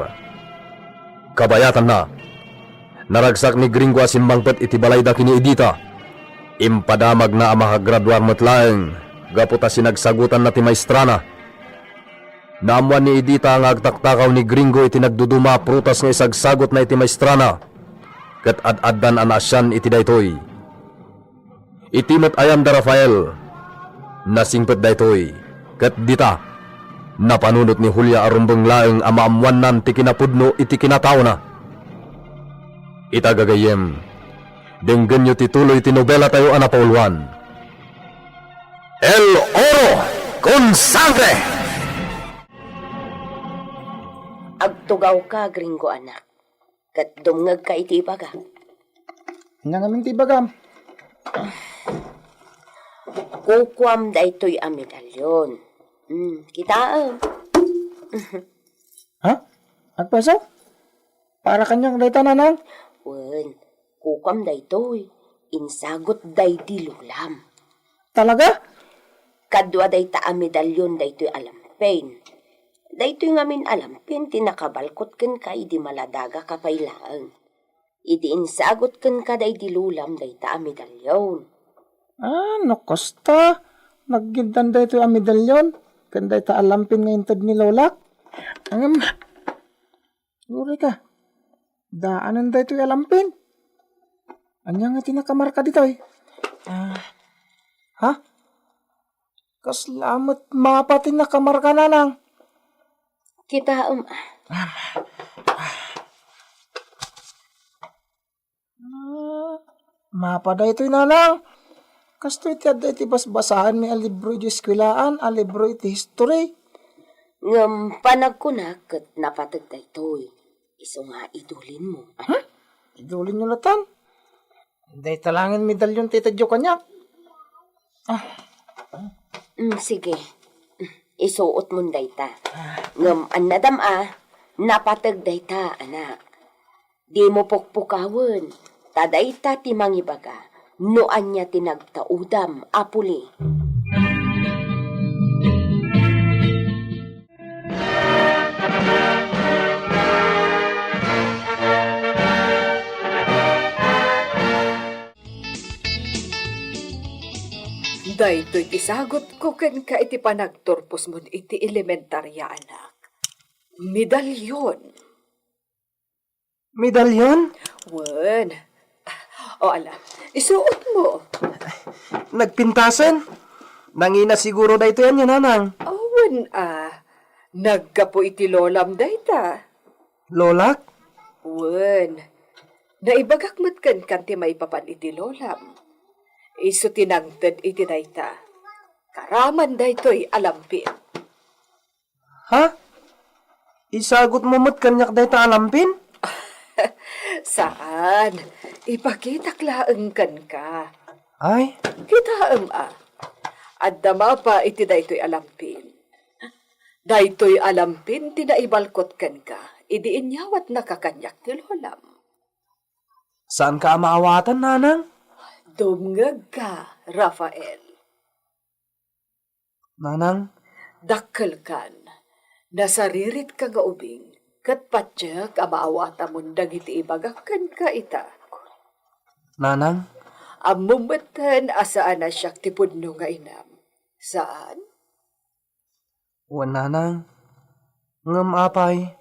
Kabayatanna, naragsak ni Gringo a simmangpet iti balayda ken ni Edita. Impadamagna a makagraduar met laeng gapu ta sinagsagutanna ti maestrana. Naammoan ni Edita nga agtaktakaw ni Gringo iti nagduduma a prutas nga isagsagutna iti maestrana, ket ad-addan a naasian iti daytoy. Iti met ayan da Rafael, nasingpet daytoy, ket dita, napanunot ni Julia a rumbeng laeng a maammoannan ti kinapudno iti kinataona. Ita gagayyem, denggenyo ti tuloy ti nobelatayo a napauluan, El Oro con Sangre! Agtugawka, Gringo anak, ket dumngegka iti ibagak. Ania ngamin ti ibagam? Kukuam daytoy a medallion. Hmm, kitaem. Ha? Agpayso? Para kaniak dayta, Nanang? Wen, kukuam daytoy. Insagut daydi lolam. Talaga? Kadua dayta a medallion daytoy a lampin. Daytoy ngamin a lampin ti nakabalkot kenka idi maladagaka pay laeng. idi insagut kenka daydi lolam dayta a medallion. Ah, no kasta, nagiddan daytoy a medallion ken dayta a lampin nga inted ni lolak. Ngem, Eureka, daanen daytoy a lampin. Ania nga ti nakamarka ditoy? Ah, ha? Kasla met mapa ti nakamarka, nanang? Kitaem, ah. Ah, mapa daytoy, nanang. Kastoy ti adda iti basbasaenmi a libro iti eskuelaan, a libro iti history. Ngem panagkunak ket napateg daytoy. Isu nga idulinmo. Ha? Idulinyo latan? Dayta laeng medallion ti itedyo kaniak. Ah. Mm, sige. Isuotmon dayta. Ngem annadam a, napateg dayta, anak. Dimo pukpukawen, ta dayta ti mangibaga no ania ti nagtaudam a puli. Daytoy ti sagutko kenka iti panagturposmon iti elementaria, anak. Medallion. Medallion? Wen. O, ala, isuotmo. Nagpintasen? Nangina siguro daytoy ania, nanang? Awan a. Naggapu iti lolam dayta. Lolak? Wen. Naibagak met kenka ti maipapan iti lolam. Isu ti nangted iti dayta. Karaman daytoy a lampin. Ha? Isagutmo met kaniak dayta a lampin? Saan. Ipakitak laeng kenka. Ay? Kitaem a. Adda mapa iti daytoy a lampin. Daytoy a lampin ti naibalkot kenka idi inyawatnaka kaniak ti lolam. Saanka a maawatan, nanang? Dumngegka, Rafael. Nanang? Dakkelkan, nasariritka nga ubing, ket patiek a maawatamon dagiti ibagak kenka ita. Nanang? Ammom metten a saan a siak ti pudno nga inam. Saan? Wen, nanang. Ngem apay,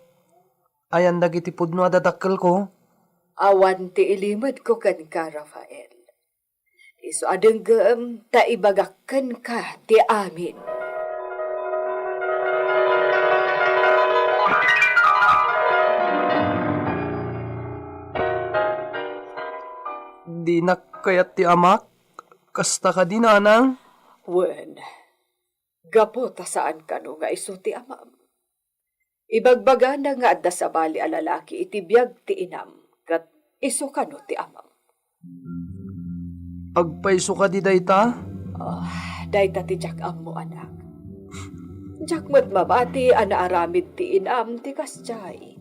ayan dagiti pudno a dadakkelko? Awan ti ilimedko kenka, Rafael. Isu a denggem ta ibagak kenka ti amin. Dinak kayat ti amak? Kasta kadi, nanang? Wen, gapu ta saan kano nga isu ti amam. Ibagbagana nga adda sabali a lalaki iti biag ti inam, ket isu kano ti amam. Agpayso kadi dayta? Ah, dayta ti diak ammo, anak. Diak met mamati a naaramid ti inam ti kasdiay.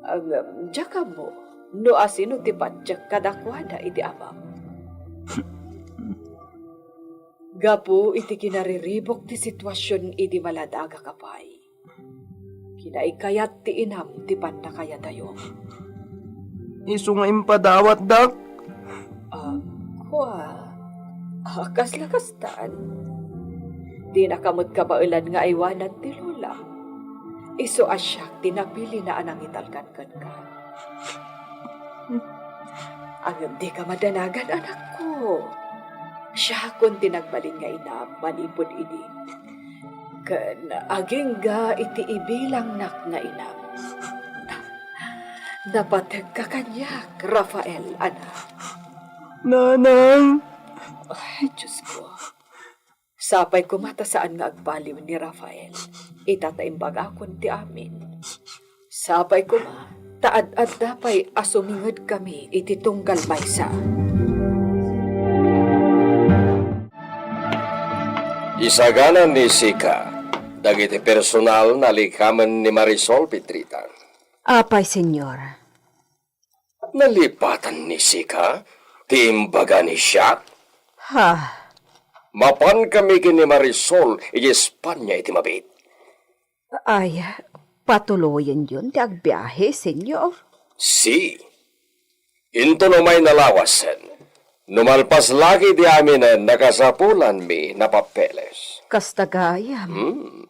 Ngem diak ammo no asino ti patiek kadakuada iti amam. Gapu iti kinariribuk ti situasion idi maladagak a pay, kinaykayat ti inam ti pannakayatayok. Isu nga impadawatdak. Ah, kua, ah, kasla kastan. Dinaka met kabaelan nga aywanan ti lolam. Isu a siak ti napilina a nangitalkan kenka. Ngem dika madanagan, anakko. Siakon ti nagbalin nga inam manipud idi. Ken agingga iti ibilangnak nga inam. Napategka kaniak, Rafael, anak. Nanang! Ay, Diyos ko. Sapay koma ta saan nga agbaliw ni Rafael ita ta imbagakon ti amin. Sapay koma ta ad-adda pay a sumingedkami iti tunggal maysa. Isagana ni Sika dagiti personal nga likamen ni Marisol Pitrita. Apay, Señor? Nalipatan ni Sika ti imbaga ni Siak? Ha? Mapankami ken ni Marisol idiay Espanya iti mabiit. Ay, patuloyenyon ti agbiahe, Señor. Si, Inton umay nalawasen, no malpas la ket ti aminen, nakasapulanmi napapeles. Kasta gayam. Hmm.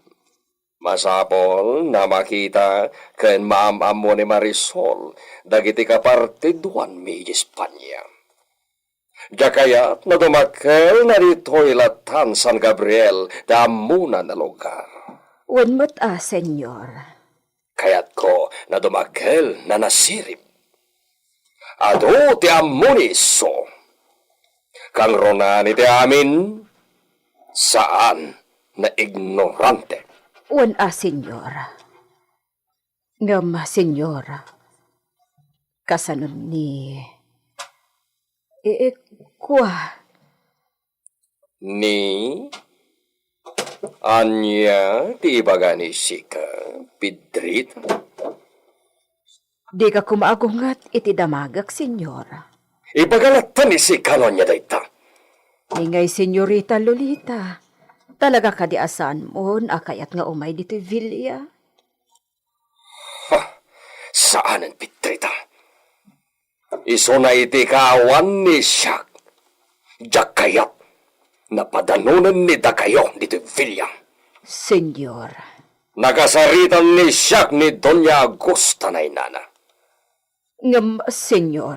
Masapul a makita ken maam-ammo ni Marisol dagiti kapartiduanmi idiay Espania. Diak kayat no dumakkelna ditoy latan San Gabriel ti ammona a lugar. Wen met a, Señor. Kayatko no dumakkelna nasirib. Adu ti ammo ni isu. Kangrunaan iti amin, saan nga ignorante. Wen a, Señor. Ngem, Señor, kasano ni, e, e, kua. Ni, ania ti ibaga ni sika, Pedrita? Dika koma agunget iti damagek, Señor. Ibaga latta ni sika no ania dayta. Ni ngay, Señorita Lolita, talaga kadi a saanmon a kayat nga umay ditoy villa? Ha, saanen, Pedrita. Isuna iti kaawan ni siak. Diak kayat nga padanonen ni dakayo ditoy villa. Señor. Nakasaritan ni siak ni Doña Augusta nga inana. Ngem, Señor,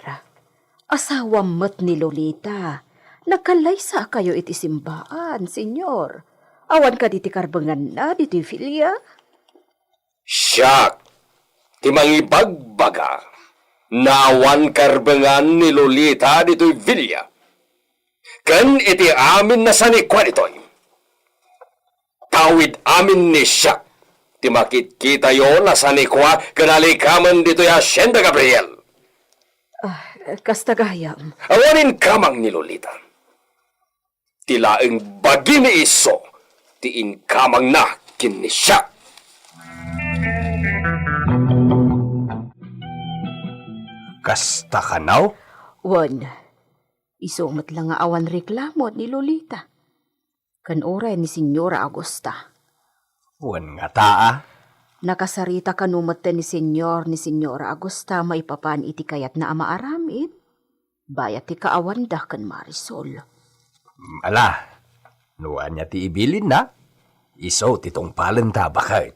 asawam met ni Lolita. Nagkallaysa kayo iti simbaan, Señor. Awan kadi ti karbenganna ditoy villa? Siak ti mangibagbaga nga awan karbengan ni Lolita ditoy villa. Ken iti amin a sanikua ditoy, tawid amin ni siak ti makitkitayo a sanikua ken alikamen ditoy Hacienda Gabriel. Ah, kasta gayam. Awanen kamang ni Lolita. Ti laeng bagi ni isu ti inkamangna ken ni siak. Kasta kano? Wen, isu met la nga awan reklamo ni Lolita. Ken uray ni Señora Augusta. Wen ngata a? Nakasarita kano met ni Señor, ni Señora Augusta maipapan iti kayatna a maaramid? Bayat ti kaawanda ken Marisol. Ala, no ania ti ibilinna, isu ti tungpalenta, baket.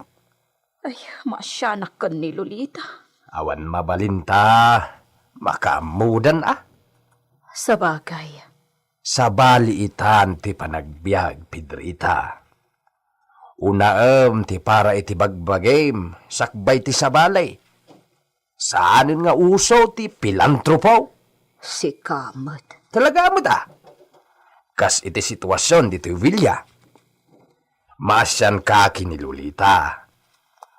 Ay, maasianak ken ni Lolita. Awan mabalinta, makaammodan a. Sabagay. Sabali itan ti panagbiag, Pedrita. Unaem ti para iti bagbagim, sakbay ti sabali. Saanen nga uso ti pilantropo. Sika met. Talaga met a. Kas iti situasion ditoy villa. Maasianka ken ni Lolita.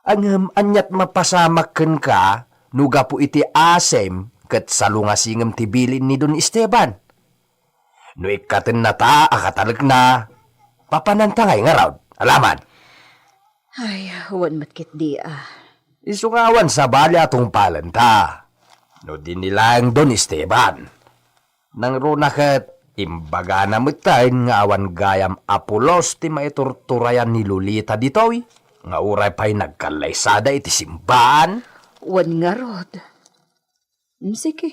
Ngem aniat mapasamak kenka no gapu iti asim ket salungasingem ti bilin ni Don Esteban? No ikkatennata a katalekna, papananta ngay ngarud, alaman. Ay, wen met ketdi a. Isu nga awan sabali a tungpalenta. No di ni laeng Don Esteban. Nangruna ket imbagana metten nga awan gayam a pulos ti maiturturayan ni Lolita ditoy, nga uray pay nagkallaysada iti simbaan. Wen ngarud. Mm, sige.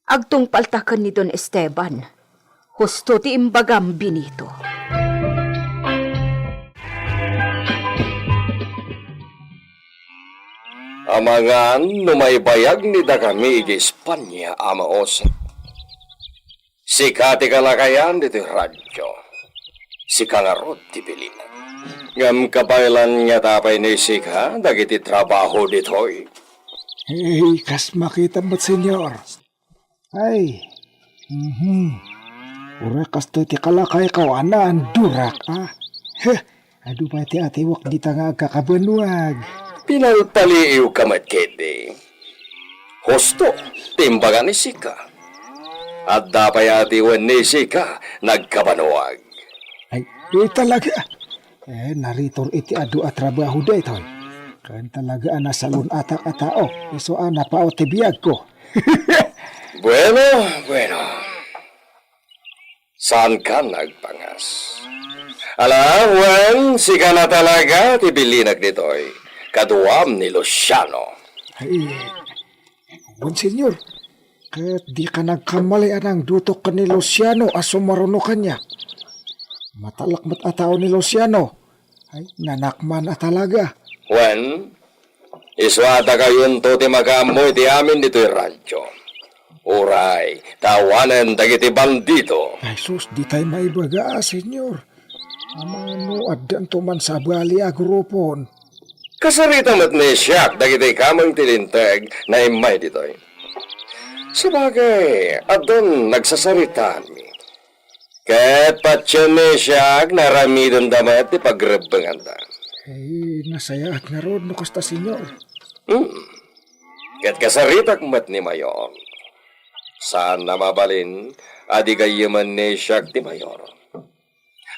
Agtungpalta ken ni Don Esteban. Husto ti imbagam, Benito. Amangan no maibayag ni dakami iti Espanya a mausik. Sika ti kalakayan ditoy radio. Sika ngarud ti bilinak. Ngem kabaelan ngata pay ni sika dagiti trabaho ditoy? Hey, kas makita met, Senyor. Ay, mhm. Uray kastoy ti kalakayko a naandurak, a. Heh, adu pay ti atiwak dita nga agkakabanwag. Pinalpaliiwka met ketdi. Husto ti imbaga ni sika. Adda pay atiwen ni sika nagkabanwag. Ay, eh, talaga. Eh, naritor iti adu a trabaho daytoy. Ken talaga a nasalun-atak a tao. Isu a napaut ti biagko. Bueno, bueno. Saankan agpangas. Ala, wen, sika na talaga ti bilinak ditoy. Kaduam ni Luciano. Ay, wen, Senyor. Ket dika nagkamali a nangdutok ken ni Luciano a sumaruno kaniak. Matalek met a tao ni Luciano. Ay, nanakman a talaga. Wen, isu a dakayonto ti makaammo iti amin ditoy rancho. Uray, ta awanen dagiti bandido. Ay, sus, ditay maibaga, Señor. Amangan no addanto man sabali a grupon. Kasarita met ni Siak dagiti kameng ti Linteg nga immay ditoy. Sabagay, addan nagsasaritaanmi. Ket patien ni Siak, naramidenda met ti pagrebbenganda. Eh, nasayaat ngarud no kasta, Señor. Hmm. Ket kasaritak met ni Mayor. Saan a mabalin a di gayyemen ni Siak ti Mayor.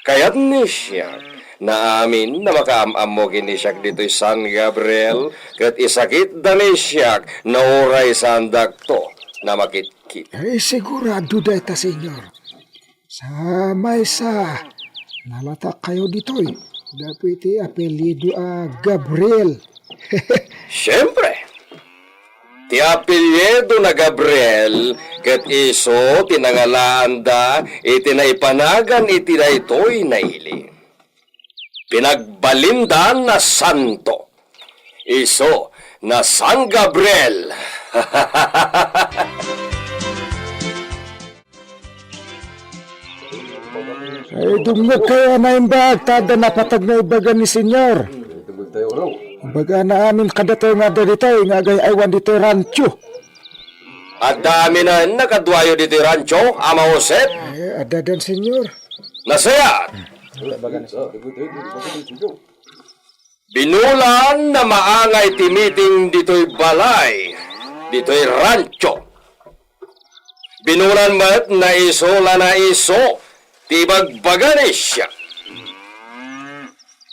Kayat ni Siak nga amin a makaam-ammo ken ni Siak ditoy San Gabriel, ket isakitda ni Siak no uray saandakto a makitkita. Eh, sigurado dayta, Señor. Sa maysa, nalatak kayo ditoy, gapu iti apelyido a Gabriel. Siempre, ti apelyido na Gabriel ket isu ti nangalaanda iti naipanagan iti daytoy nga ili. Pinagbalinda a santo. Isu nga San Gabriel. Ay, dumngegkayo a naimbag, ta adda napateg nga ibaga ni Señor. Ibagana amin kadatayo nga adda ditoy nga agay-aywan ditoy rancho. Adda aminen a kaduayo ditoy rancho, Ama Josep? Ay, adda den, Señor. Nasayaat. Binulan a maangay ti meeting ditoy balay, ditoy rancho. Binulan met nga isu la nga isu ti ibagbaga ni Siak.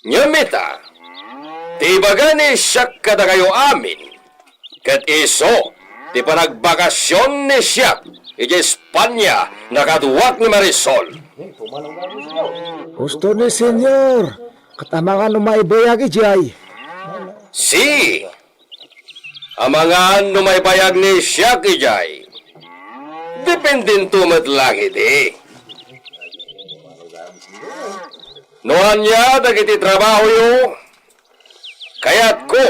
Ngem ita, ti ibaga ni Siak kadakayo amin, ket isu ti panagbakasion ni Siak idiay España nga kaduak ni Marisol. Husto ni Señor, ket amangan no maibayag idiay. Si, amangan no maibayag ni Siak idiay. Dependento met laeng idi. No ania dagiti trabahoyo, kayatko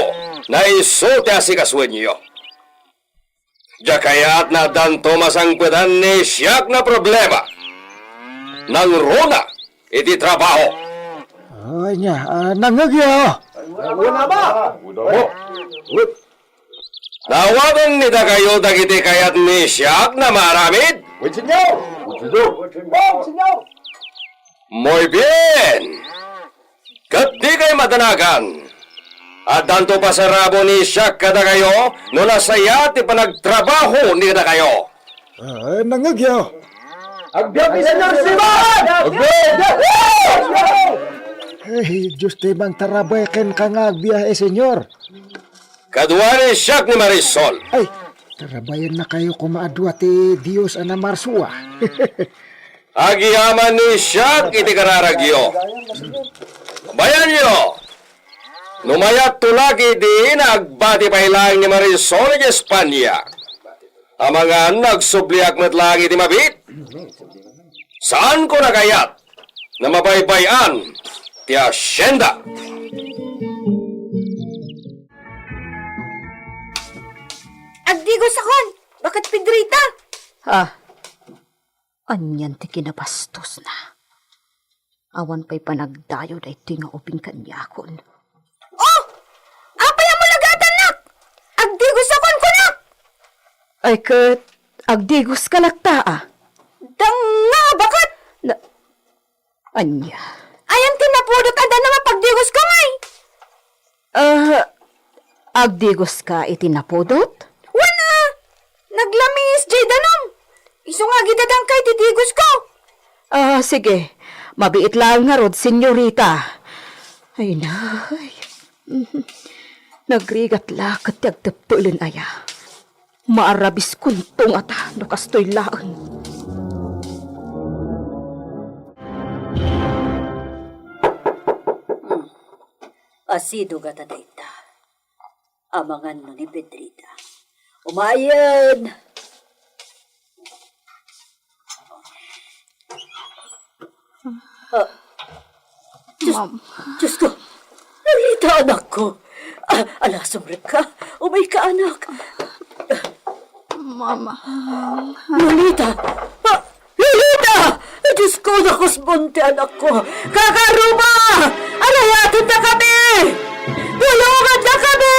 nga isu ti asikasuenyo. Diak kayat nga addanto masangpetan ni Siak nga problema. Nangruna iti trabaho. Ania, ah, nangngegyo. Nawaten ni dakayo dagiti kayat ni Siak nga maaramid? Wen, Señor. Wen, Señor. Muy bien. Ket dikay madanagan. Addanto pasarabo ni Siak kadakayo no nasayaat ti panagtrabaho ni kadakayo. Ah, nangngegyo. Agbiag ni Señor Siman! Agbiag! Ay, Dios ti mangtarabay kenka nga agbiag, eh, Señor. Kadua ni Siak ni Marisol. Ay, tarabayennakayo koma a dua ti Dios a namarsua. Agyaman ni Siak iti kararagyo. Bayanyo, no mayatto la ketdi nga agbati pay laeng ni Marisol iti España. Amangan nga agsubliak met laeng iti mabiit. Saanko a kayat nga mabaybay-an ti asienda. Agdigosakon! Baket Pedrita! Ah, anian ti kinabastosna? Awan pay panagdayo daytoy nga ubing kaniakon. Oh! Apay a mulagatannak? Agdigosakon kunak! Ay ket, agdigoska latta, a. Danga a baket! Na, ania? Ayan ti napudot a danum a pagdigosko ngay? Ah, agdigoska iti napudot? Wen a, naglamis jay danum. Isu nga agidadangka iti digosko. Ah, sige. Mabiit laeng ngarud, senyorita. Ay, nay. Nagrigat la ket ti agteppelen aya. Maarabiskonto ngata no kastoy laeng. Asideg ngata dayta. Amangan no ni Pedrita. Umayen! Ah, Diyos, Ma'am. Diyos ko. Lolita, anakko. Ah, ala, sumrekka. Umayka, anak. Mama. Lolita! Ah, Lolita! Diyos ko, nakusbon ti anakko! Kakaruba! Arayatendakami! Tulongandakami!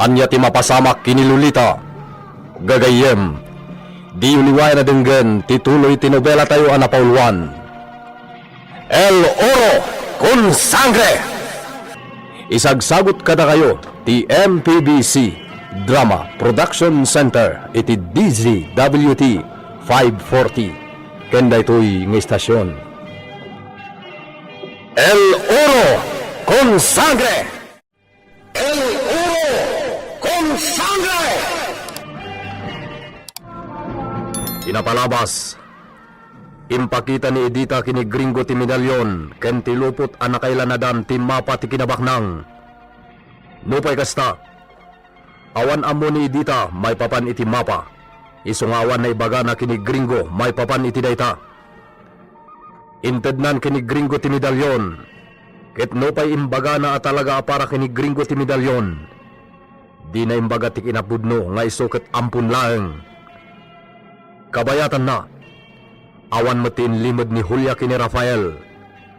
Ania ti mapasamak ken ni Lolita? Gagayyem, diyo liwayan a denggen ti tuloy ti nobelatayo a napauluan, El Oro con Sangre. Isagsagut kadakayo ti M P B C Drama Production Center iti D Z W T five forty ken daytoy nga istasion. El Oro con Sangre. El Oro con Sangre! Iti napalabas, impakita ni Edita ken ni Gringo ti medalyon ken ti lupot a nakailanadan ti mapa ti kinabaknang. Nupay kasta, awan ammo ni Edita maipapan iti mapa, isu nga awan naibagana ken ni Gringo maipapan iti dayta. Intednan ken ni Gringo ti medalyon, ket nupay imbagana a talaga a para ken ni Gringo ti medalyon, dina imbaga ti kinapudno nga isu ket ampon laeng. Kabayatanna, awan met ti inlimed ni Julia ken ni Rafael,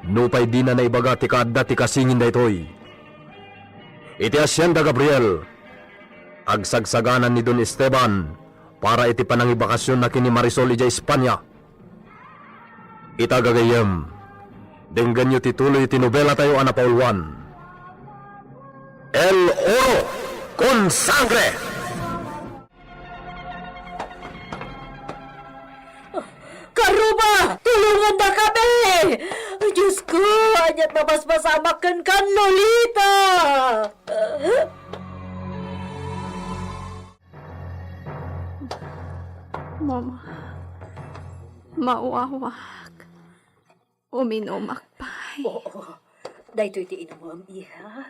nupay dina naibaga ti kaadda ti kasingin daytoy. Iti Hacienda Gabriel, agsagsaganan ni Don Esteban para iti panangibakasionna ken ni Marisol idiay Espania. Ita gagayyem, denggenyo ti tuloy ti nobelatayo a napauluan, El Oro con Sangre! Karuba, tulongandakami! Diyos ko, ania't mapaspasamak kenka, Lolita! Mama, mawawak. Uminumak pay. Oo. Daytoy ti inumem, iha.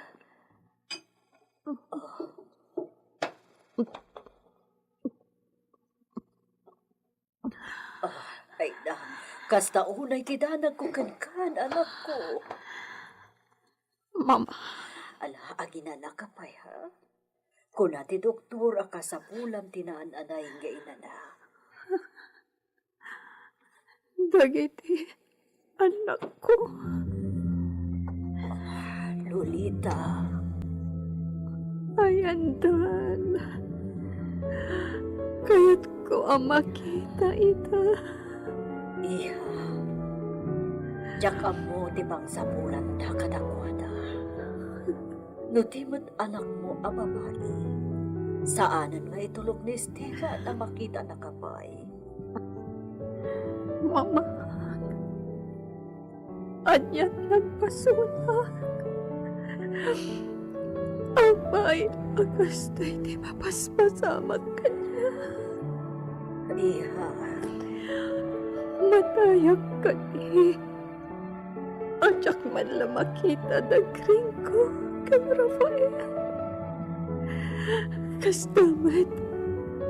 Ah, ay na. Kasta unay ti danagko kenka, anakko. Mama. Ala, aginanaka pay, ha? Kuna ti doktor a kasapulam ti naan-anay nga inana. Dagiti anakko. Lolita. Ayandan. Kayatko a makita ita. Iha, diak ammo ti pangsapulanda kadakuada. No di met anakmo a babai, saanen nga itulok ni Esteban a makitanaka pay. Mama, ania't nagpasulak? Apay a kastoy ti mapaspasamak kaniak? Iha. Matayak kadi. Diak man la makita da Gringo ken Rafael. Kasta met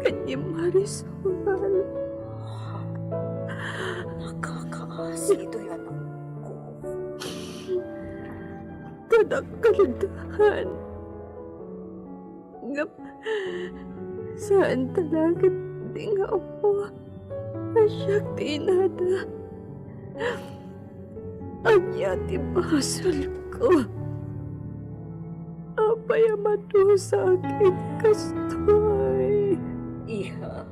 ken ni Marisol. Nakakaasi toy anakko. Kadakkeldan. Ngem, saan talaga ti nga ammo a siak ti inada. Ania ti basolko? Apay a madusaak iti kastoy? Iha,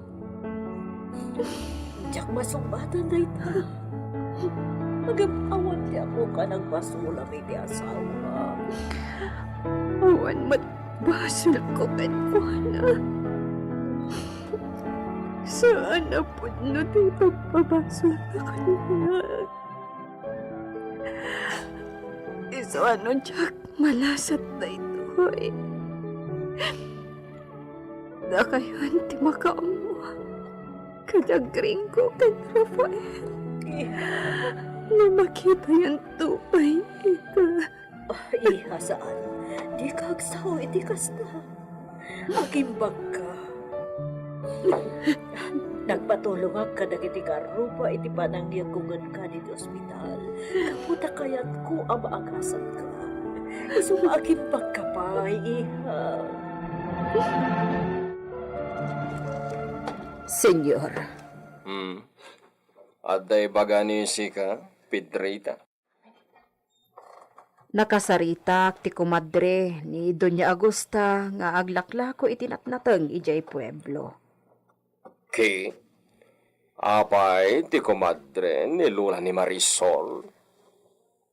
diak masungbaten dayta. Ngem awan ti ammoka a nagbasolam iti asawam. Awan met basolko kenkuana. Saan a pudno ti ipagpabasolna kaniak. Isu a no diak malasat daytoy, dakayon ti makaammo kada Gringo ken Rafael. No makitayanto pay ita. Ah, iha, saan. Dika agsao iti kasta. Agimbagka. Nagpatulongak kadagiti garrupa iti panangyakugenka ditoy ospital. Gapu ta kayatko a maagasanka. Isu nga akimbagka pay, iha. Señor. Hmm. Adda ibaga ni sika, Pedrita? Nakasaritak ti komadre ni Doña Augusta nga aglaklako iti natnateng idiay pueblo. Ki, apay ti komadre ni Lola ni Marisol?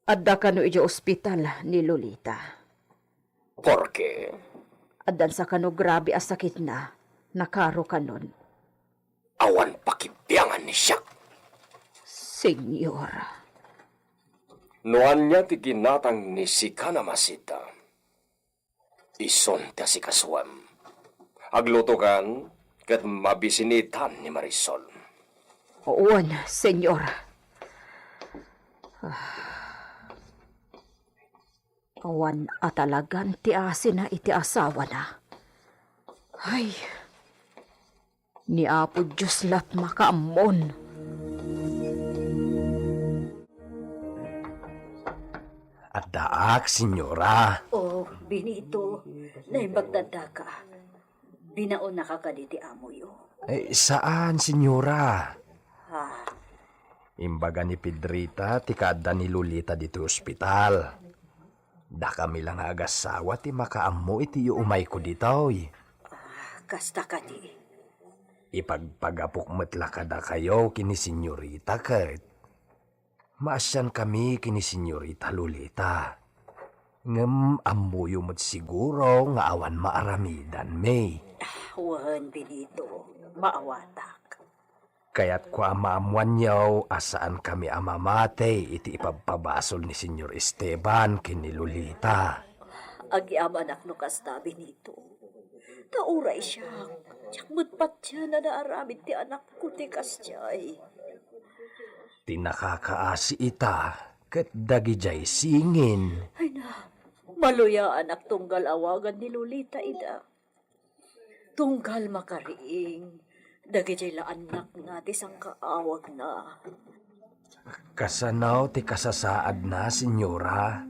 Adda kano idiay ospital ni Lolita. Porke? Addansa kano grabe a sakitna, nakaro kanon. Awan pakibiangan ni siak. Señor. No ania ti ginatang ni sika, Namasita, isun ti asikasuem. Aglutokan ket mabisinitan ni Marisol. Wen, Señor. Ah. Awan a talagan ti asina iti asawana. Ay, ni Apo Dios la ti makaammon. Addaak, señora. Oh, Benito, naimbag ta addaka. Binaonnaka kadi ti amoyo? Eh, saan, señora. Ah. Imbaga ni Pedrita ti kaadda ni Lolita ditoy ospital. Dakami la nga agassawa ti makaammo iti iumayko ditoy. Ah, kasta kadi. Ipagpagapok met la kadakayo ken ni señorita ket maasiankami ken ni señorita Lolita. Ngem ammoyo met siguro nga awan maaramidanmi. Ah, wen, Benito, maawatak. Kayatko a maammoanyo a saankami a mamati iti ipabpabasol ni Señor Esteban ken ni Lolita. Agyamanak no kasta, Benito. Ta uray siak, diak met patian a naaramid ti anakko ti kasdiay. Ti nakakaasi ita ket dagidiay singin. Ay na, maluyaanak tunggal awagan ni Lolita ida. Tunggal makariing dagiti la annakna ti sangkaawagna. Kasano ti kasasaadna, señora?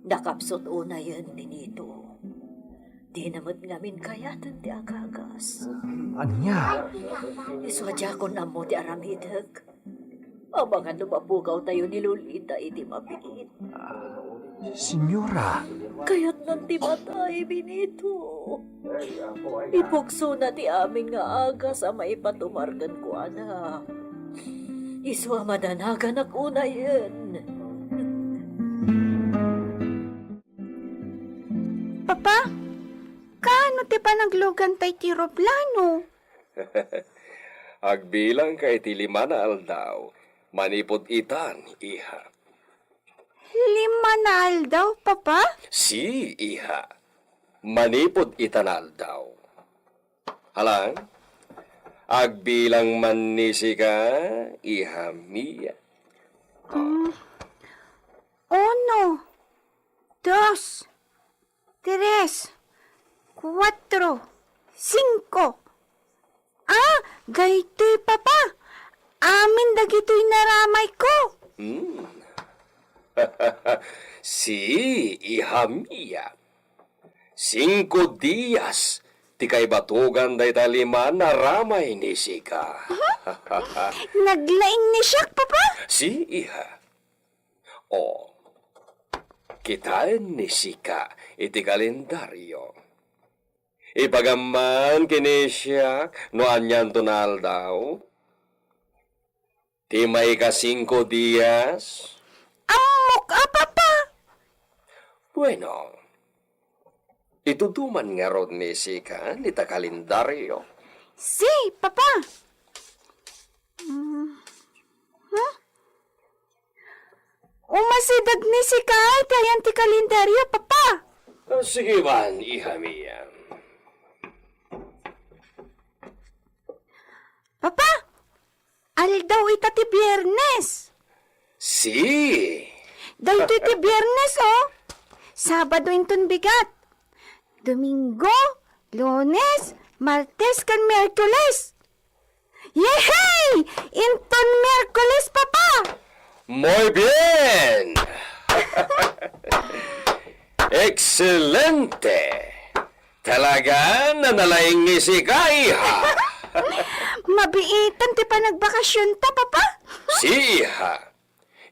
Nakapsut unayen, Benito. Dina met ngamin kayaten ti agagas. Ania? Isu a diakon ammo ti aramidek. Amangan no mapugawtayo ni Lolita iti mabiit. Señora. Kayatnan ti matay, Benito. Ipugsona ti amin nga agas a maipatumar kenkuana. Isu a madanaganak unayen. Papa, kaano ti panagluganta iti eroplano? Agbilangka iti lima nga aldaw manipud itan, iha. Lima nga aldaw, Papa? Si, iha. Manipud itan nga aldaw. Hala, agbilang man ni sika, iha mia. Mm. Uno, dos, tres, kuatro, singko. Ah, daytoy, Papa. Amin dagitoy naramayko. Hmm. Si, iha mia. Singko dias ti kaibatogan dayta lima nga ramay ni sika. Naglaing ni siak, Papa? Si, iha. O, kitaen ni sika iti kalendario. Ipagamman ken ni siak no anianto nga aldaw. Ti maikasingko dias? Ammok a, Papa. Bueno, itudo man ngarud ni sika dita kalendario. Si, Papa. Mm. Hmm? Umasideg ni sika iti ayan ti kalendario, Papa. Ah, sige man, iha mia. Papa, aldaw ita ti Biernes. Si. Daytoy ti Biernes, oh. Sabado inton bigat. Domingo, Lunes, Martes, ken Miyerkules. Yehey! Inton Miyerkules, Papa! Muy bien! Excelente! Talaga, nanalaing ni sika, iha! Mabiitan ti panagbakasionta, Papa! Si iha.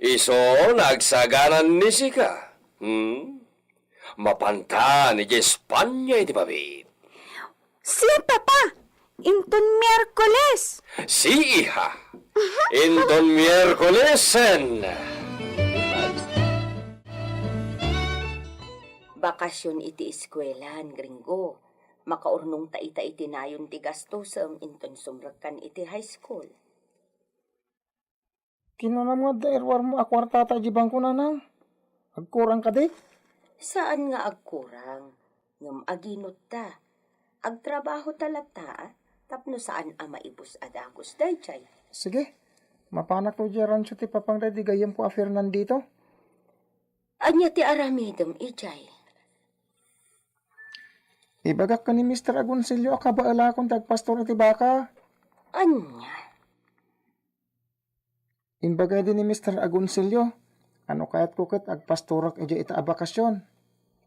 Isu, nagsaganan ni sika. Hmm? Mapanta idiay Espanya iti mabiit. Sika, Papa! Inton Miyerkules! Si iha! Inton Miyerkulesen! Bakasion iti eskuelan, Gringo. Makaurnongta ita iti nayon ti gastosem inton sumrekkan iti high school. Kinunam nga adda iruarmo a kuartata idiay bangko, nanang. Agkurang kadi? Saan nga agkurang, ngem aginotta. Agtrabahota latta, a, tapno saan a maibus a dagus daydiay. Sige, mapanak to idiay rancho ti papang daydi gayyemko a Fernandito. Ania ti aramidem idiay? Ibagak ken ni Mister Agoncillo a kabaelakon ti agpastor iti baka. Ania? Imbaga idi ni Mister Agoncillo, a no kayatko ket agpastorak idiay ita a bakasion.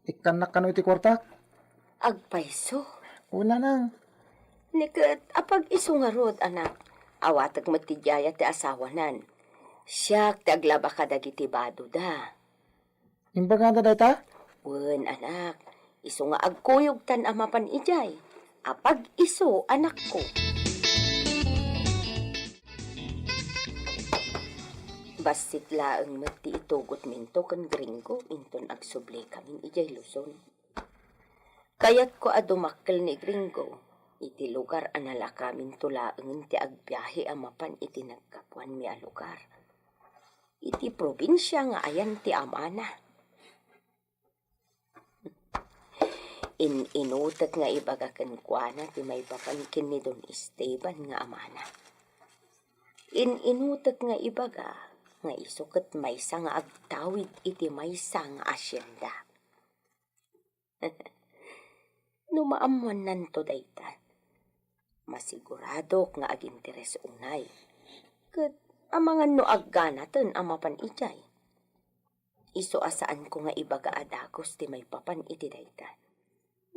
Ikkannak kano iti kuartak? Agpayso? Wen, nanang. Ni ket, apag-isu ngarud, anak. Awatek met ti diay a ti asawanan. Siak ti aglaba kadagiti badoda. Imbagada dayta? Wen, anak, isu nga agkuyogtan a mapan idiay. Apag-isu, anakko. Bassit laeng met ti itugotminto ken Gringo inton agsubli kamin idiay Luzon. Kayatko a dumakkel ni Gringo iti lugar a nalakaminto laengen ti agbiahe a mapan iti naggapuanmi a lugar. Iti probinsia nga ayan ti amana. In-inutek nga ibaga kenkuana ti maipapan ken ni Don Esteban nga amana. In-inutek nga ibaga nga isu ket maysa nga agtawid iti maysa nga asienda. No maammuannanto dayta, masiguradok nga aginteres unay. Ket amangan no agganaten a mapan idiay. Isu a saanko nga ibaga a dagus ti maipapan iti dayta.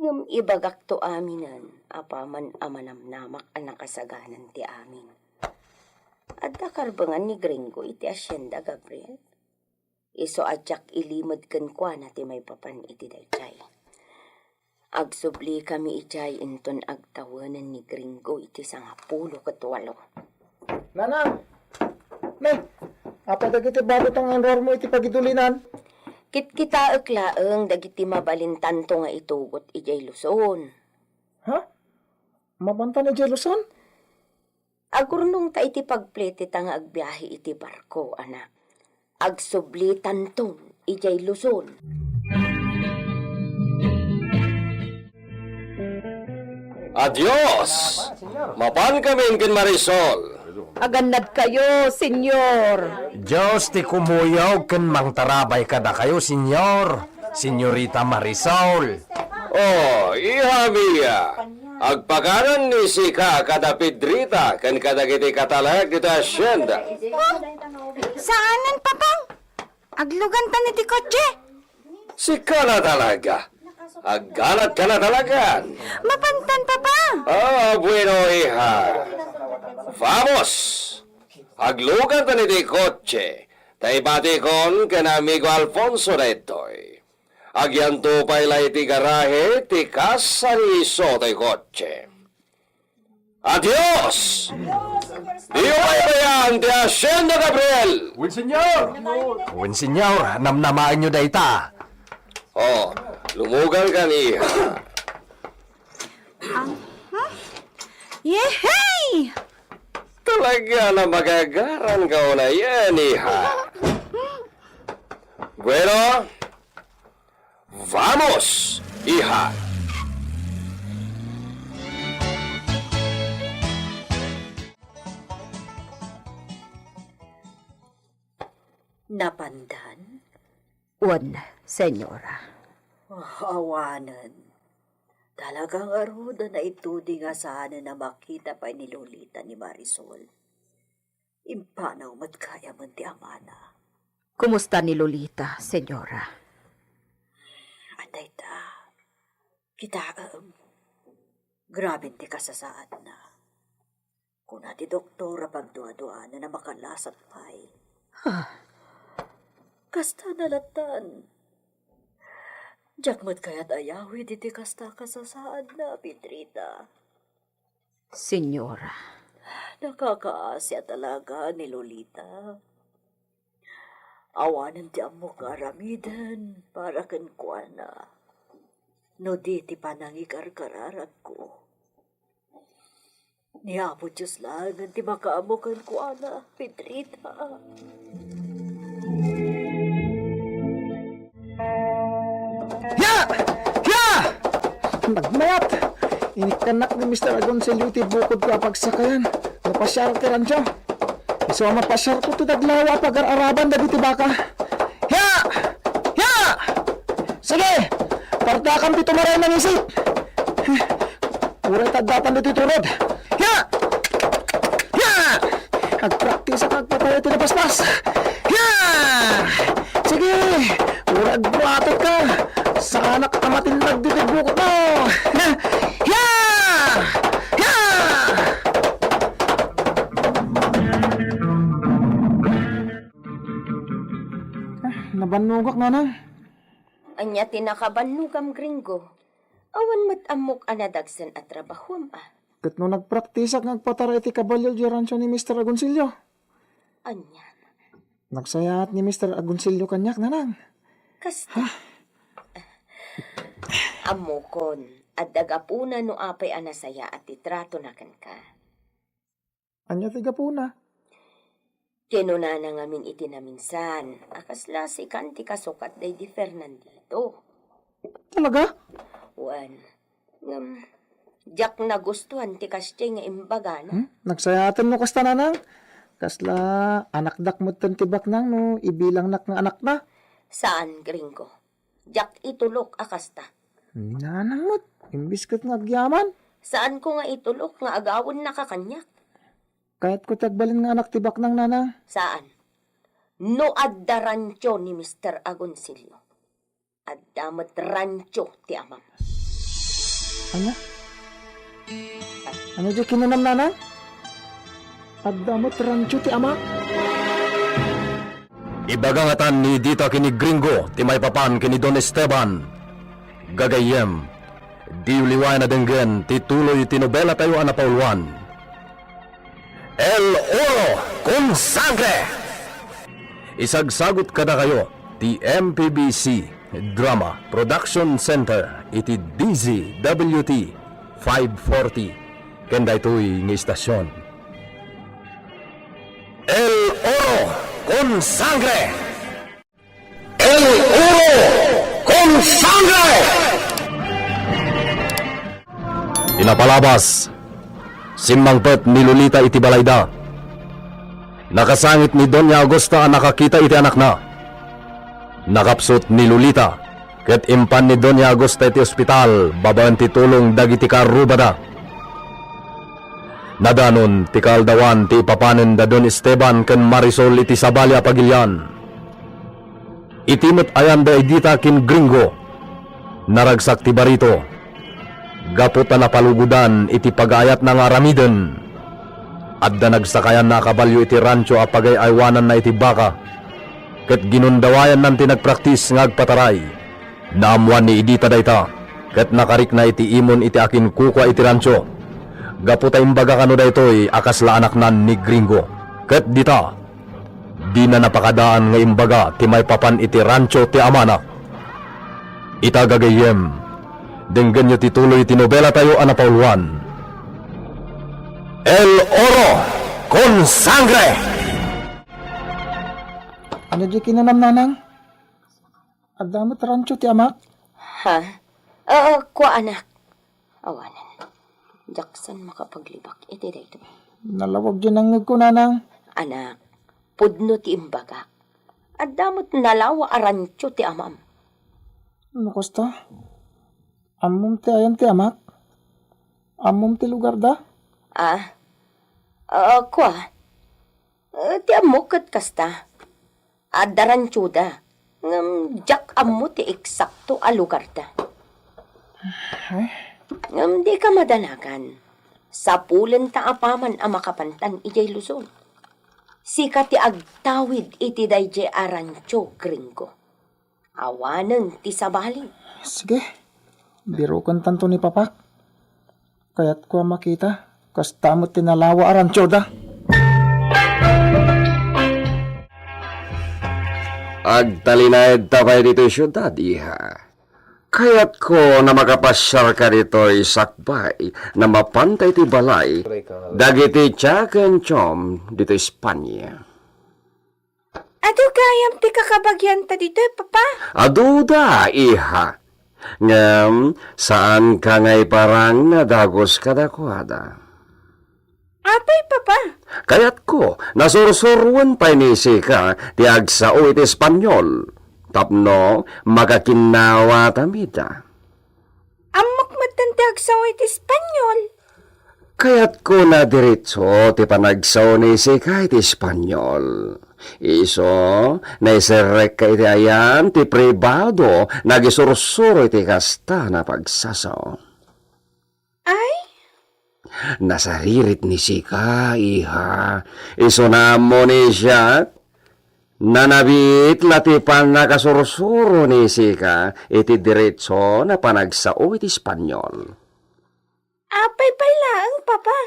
Ngem ibagakto aminen apaman a manamnamak a nakasaganan ti amin. Adda karbengan ni Gringo iti asienda, Gabriel? Isu a diak ilimed kenkuana ti maipapan iti daydiay. Agsublikami idiay inton agtawenen ni Gringo iti sangapulo ket walo. Nanang! Ne, apay dagiti badotayo nga inruarmo iti pagidulinan? Kitkitaek laeng dagiti mabalintanto nga itugot idiay Luzon. Ha? Mapantan idiay Luzon? Agurnongta iti pagpletita nga agbiahe iti barko, anak. Agsublitanton idiay Luzon. Adios! Mapankamin ken Marisol. Agannadkayo, Señor. Dios ti kumuyog ken mangtarabay kadakayo, Señor. Señorita Marisol. Oh, iha mia, agpakanan ni sika kada Pedrita ken kadagiti katalek dita hacienda. Oh, saanen, Papang? Aglugantan iti kotse? Sika na talaga. Agganadka na talagan. Mapantan, Papa. Ah, bueno, iha. Vamos! Aglugantan iti kotse, ta ibatikon ken amigo Alfonso daytoy. Agyanto pay la iti garahe ti kasa ni isu ti kotse. Adios! Diyo paypayan ti hacienda, Gabriel! Wen, Señor! Wen, Señor, namnamaenyo dayta. Oh, lumuganka, iha. Ang, hmm? Yehey! Talaga na magagaran ka una yan, iha. Bueno, vamos, iha. Napandan? Wen, Señora. Ah, awanen. Talaga ngarud a naituding a saanen a makita pay ni Lolita ni Marisol. Impanaw met gayamen ti amana. Kumusta ni Lolita, senyora? Adda ita, kitaem. Graben ti kasasaadna. Kuna ti doktor a pagduaduanan a makalasat pay. Ah. Kasta na lattan. Diak met kayat ayawid iti kasta kasasaadna, Pedrita. Senyora. Nakakaasi a talaga ni Lolita. Awanen ti ammok nga aramiden para kenkuana. No di ti panangikarkararagko. Ni Apo Dios laengen ti makaammo kenkuana, Pedrita. Ya! Ya! Nagmayat! Inikkannak ni Mister Agoncillo ti bukod ko a pagsakayan. Mapasiar ti rancho. Isu a mapasiar ko ti naglawa a pagar-araban dagiti baka. Ya! Ya! Sige! Pardakan ti tumaray nangisik! Uray ta addatan ditoy turod. Ya! Ya! Agpraktisak agpatay ti napaspas. Ya! Sige! Uray agbuatot ka! Saanak a matillag ditoy bukod mo! Ya! Ya! Ah, nabannogak, nanang. Ania ti nakabannogam, Gringo? Awan met ammok a nadagsen a trabahuam, a. Ket no nagpraktisak nga agpataray ti kabalio diay rancho ni Mister Agoncillo? Ania? Nagsayaat ni Mister Agoncillo kaniak, nanang. Kasta. Ammokon, adda gapuna no apay a nasayaat ti tratona kenka. Ania ti gapuna? Kinunana ngamin iti naminsan a kasla sikan ti kasukat daydi Fernandito. Talaga? Wen, ngem, diak nagustuhan ti kasdiay nga imbagana. Hmm? Nagsayaaten no kasta, nanang? Kasla anakdak metten ti baknang no ibilangnak nga anakna? Saan, Gringo. Diak itulok a kasta. Ni nanang met, imbis ket nga agyaman. Saanko nga itulok nga agawennaka kaniak. Kayatko ti agbalin nga anak ti baknang, nanang. Saan? No adda rancho ni Mister Agoncillo, adda met rancho ti amam. Ania? Ania diay kinunam, nanang? Adda met rancho ti amak? Ibaga ngatan ni Edita ken ni Gringo ti maipapan ken ni Don Esteban. Gagayyem, diyo liwayan a denggen ti tuloy ti nobelatayo a napauluan, El Oro con Sangre. Isagsagut kadakayo ti M P B C Drama Production Center iti D Z W T five forty ken daytoy nga istasion. El Oro con Sangre. El Oro con Sangre! Inapalabas, simmangpet ni Lolita iti balayda. Nakasangit ni Doña Augusta a nakakita iti anakna. Nakapsut ni Lolita, ket impan ni Doña Augusta iti ospital babaen ti tulong dagiti kaarrubada. Nadanon ti kaaldawan ti ipapanen da Don Esteban ken Marisol iti sabali a pagilian. Iti met ayan da Edita ken Gringo, naragsak ti barito. Gapu ta napalugodan iti pagaayatna nga aramiden, adda nagsakayanna a kabalio iti rancho a pagay-aywananna iti baka, ket ginundawayannan ti nagpraktis nga agpataray. Naammoan ni Edita dayta, ket nakarikna iti imon iti akinkukua iti rancho. Gapu ta imbaga kano daytoy a kasla anaknan ni Gringo. Ket dita, dina napakadaan nga imbaga ti maipapan iti rancho ti amana. Ita gagayyem, denggenyo ti tuloy ti nobelatayo a napauluan, El Oro con Sangre! Ania diay kinunam, nanang? Adda met rancho ti amak? Ha? Oo, kua, anak. Awanen. Diak saan makapaglibak iti daytoy. Nalawag diay nangngegko, nanang. Anak, pudno ti imbagak. Adda met nalawa a rancho ti amam. No kasta, Ammom ti ayan ti amak? Ammom ti lugarda? Ah, ah, kua. Eh, ti ammok ket kasta. Adda rantioda, ngem diak ammo ti eksakto a lugarda. Ay. Ngem dika madanagan. Sapulenta apaman a makapantan idiay Luzon. Sika ti agtawid iti daydiay a rancho, gringo. Awanen ti sabali. Sige, birokentanto ni Papak. Kayatko a makita, kasta met ti nalawa a rantioda. Agtalinaedta pay ditoy siudad, iha. Kayatko na makapasiarka ditoy sakbay na mapanta iti balay dagiti Jack and Chom ditoy Espanya. Adu gayam ti kakabagianta ditoy, Papa? Aduda, iha. Ngem, saanka nga iparang a dagus kadakuada. Apay, Papa? Kayatko, nasursuroen pay ni Sika ti agsao iti Espanyol, tapno makakinnawatami ida. Ammok metten ti agsao iti Espanyol. Kayatko na diretso ti panagsao ni Sika iti Espanyol. Isu, naiserrekka iti ayan ti pribado nga agisursuro iti kasta a pagsasao. Ay? Nasaririt ni Sika, iha. Isuna ammo ni Jack. Nanabiit la ti pannakasursuro ni Sika iti diretso a panagsao iti Espanyol. Apay pay laeng, Papa?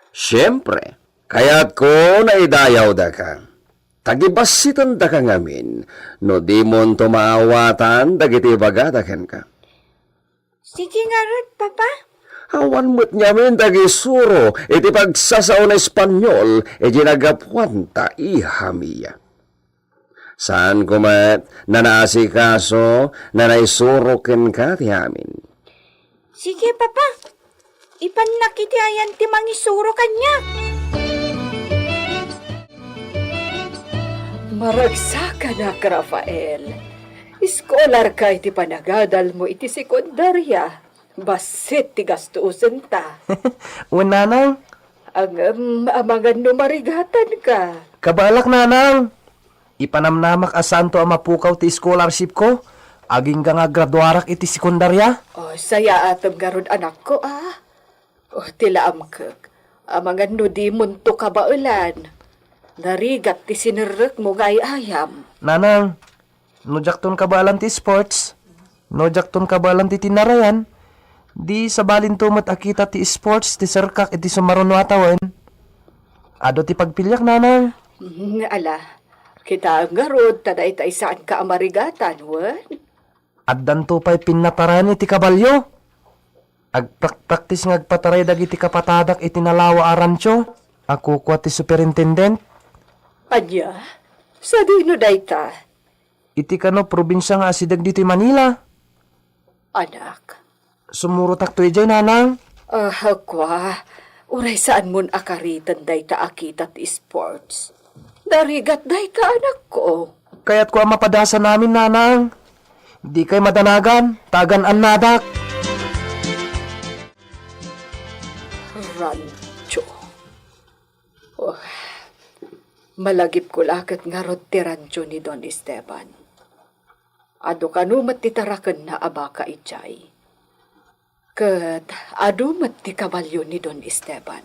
Siempre, kayatko nga idayawdaka. Tagibassitendaka ngamin no dimonto maawatan dagiti ibagada kenka. Sige ngarud, Papa. Awan met ngamin ti agisuro iti pagsasao nga Espanyol iti nagapuanta, iha mia. Saanko met a naasikaso a naisuro kenka ti amin. Sige, Papa. Ipannak iti ayan ti mangisuro kaniak. Maragsakanak, Rafael. Eskolarka iti panagadalmo iti sekundaria. Bassit ti gastusenta. Wen, nanang. Ngem, amangan no marigatanka. Kabaelak, nanang. Ipanamnamak a saanto a mapukaw ti scholarship ko, agingga nga agraduarak iti sekundaria. O, sayaatem ngarud, anakko, a. O, ti laamkek, amangan no dimonto kabaelan. Narigat ti sinerrekmo nga ay-ayam. Nanang, no diakton kabaelan ti sports, no diakton kabaelan ti tinarayan, di sabalinto met a kita ti sports ti serkak iti sumaruno a tawen. Adu ti pagpiliak, nanang. Mm, ala, kitaem ngarud ta dayta saanka a marigatan, wen? Addanto pay pinnatarayan iti kabalio. Agprakpraktis nga agpataray dagiti kapatadak iti nalawa a rancho a kukua ti superintendent. Ania? Sadino dayta? Iti kano probinsia nga asideg ditoy Manila. Anak. Sumurotakto idiay, nanang. Ah, kua, uray saanmon a kariten dayta a kita ti sports. Narigat dayta, anakko. Kayatko a mapadasanamin, nanang. Dikay madanagan, ta agan-annadak. Rancho. Oh, malagipko la ket ngarud ti rancho ni Don Esteban. Adu kano met ti tarakenna a baka idiay. Ket adu met ti kabalio ni Don Esteban.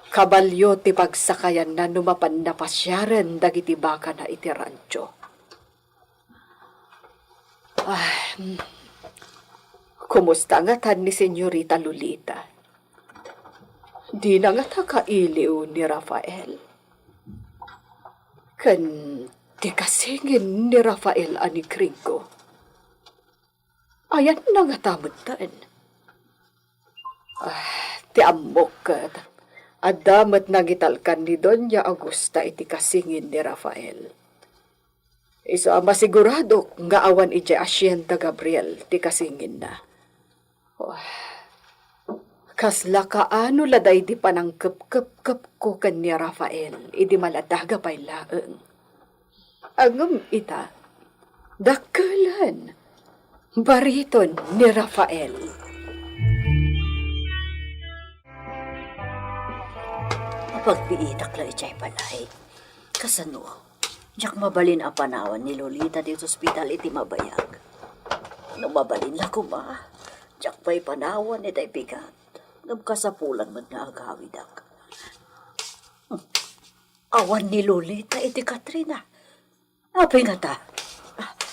Kabalio ti pagsakayanna no mapanna pasiaren dagiti bakana iti rancho. Ah, mm. Kumusta ngatan ni Senyorita Lolita? Dina ngata kailiw ni Rafael? Ken ti kasingin ni Rafael a ni Gringo? Ayanna ngata metten? Ah, ti ammok ket, adda met nangitalkan ni Doña Augusta iti kasingin ni Rafael. Isu a masiguradok nga awan idiay Hacienda Gabriel ti kasinginna. Oh, kasla kaano la daydi panangkepkepkepko ken ni Rafael idi maladaga pay laeng. Ngem ita, dakkelen. Bariton ni Rafael. Apagbiitak la idiay balay. Kasano? Diak mabalin a panawan ni Lolita ditoy ospital iti mabayag. No mabalin la koma, diak pay panawan itay bigat. Ngem kasapulan met nga agawidak. Awan ni Lolita iti Katrina. Apay ngata?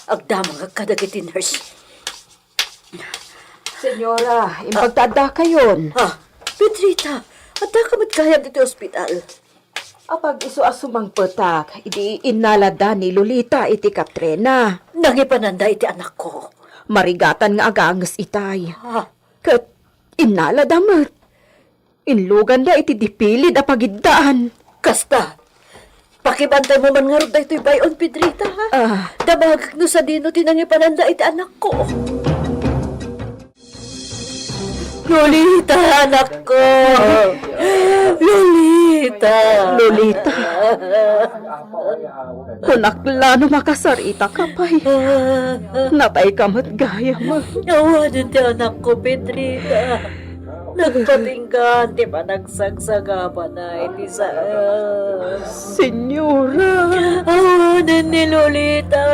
Agdamagak kadagiti nurse. Senyora, imbag ta addakayon. Ah, Pedrita, addaka met gayam iti ospital. Apag isu a sumangpetak, idi innalada ni Lolita iti Katrina. Nangipananda iti anakko. Marigatan nga aganges itay. Ah. Ket innalada met. Inluganda iti dipilid a pagiddaan. Kasta, pakibantaymo man ngarud daytoy bay-on, Pedrita, ha? Ah. Damagek no sadino ti nangipananda iti anakko. Lolita, anakko! Lolita! Lolita! Kunak la no makasaritak pay. Natayka met gayam. Awanen ti anakko, Pedrita. Nagpatenggan ti panagsagsagabana iti saem. Senyora. Awanen ni Lolita.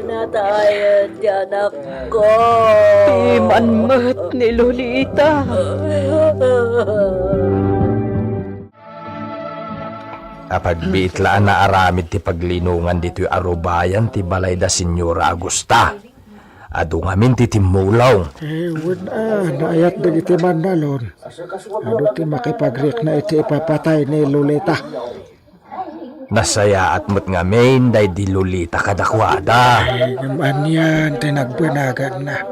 Natayen ti anakko. Piman met ni Lolita. Apagbiit la a naaramid ti paglinongan ditoy a rubayan ti balay da Senyora Augusta. Adu ngamin ti timmulong. Eh, wen a, naayat dagiti mannalon. Adu ti makipagrikna iti ipapatay ni Lolita. Nasayaat met ngamin daydi Lolita kadakuada. Ay, ngem anian ti nagbanagana?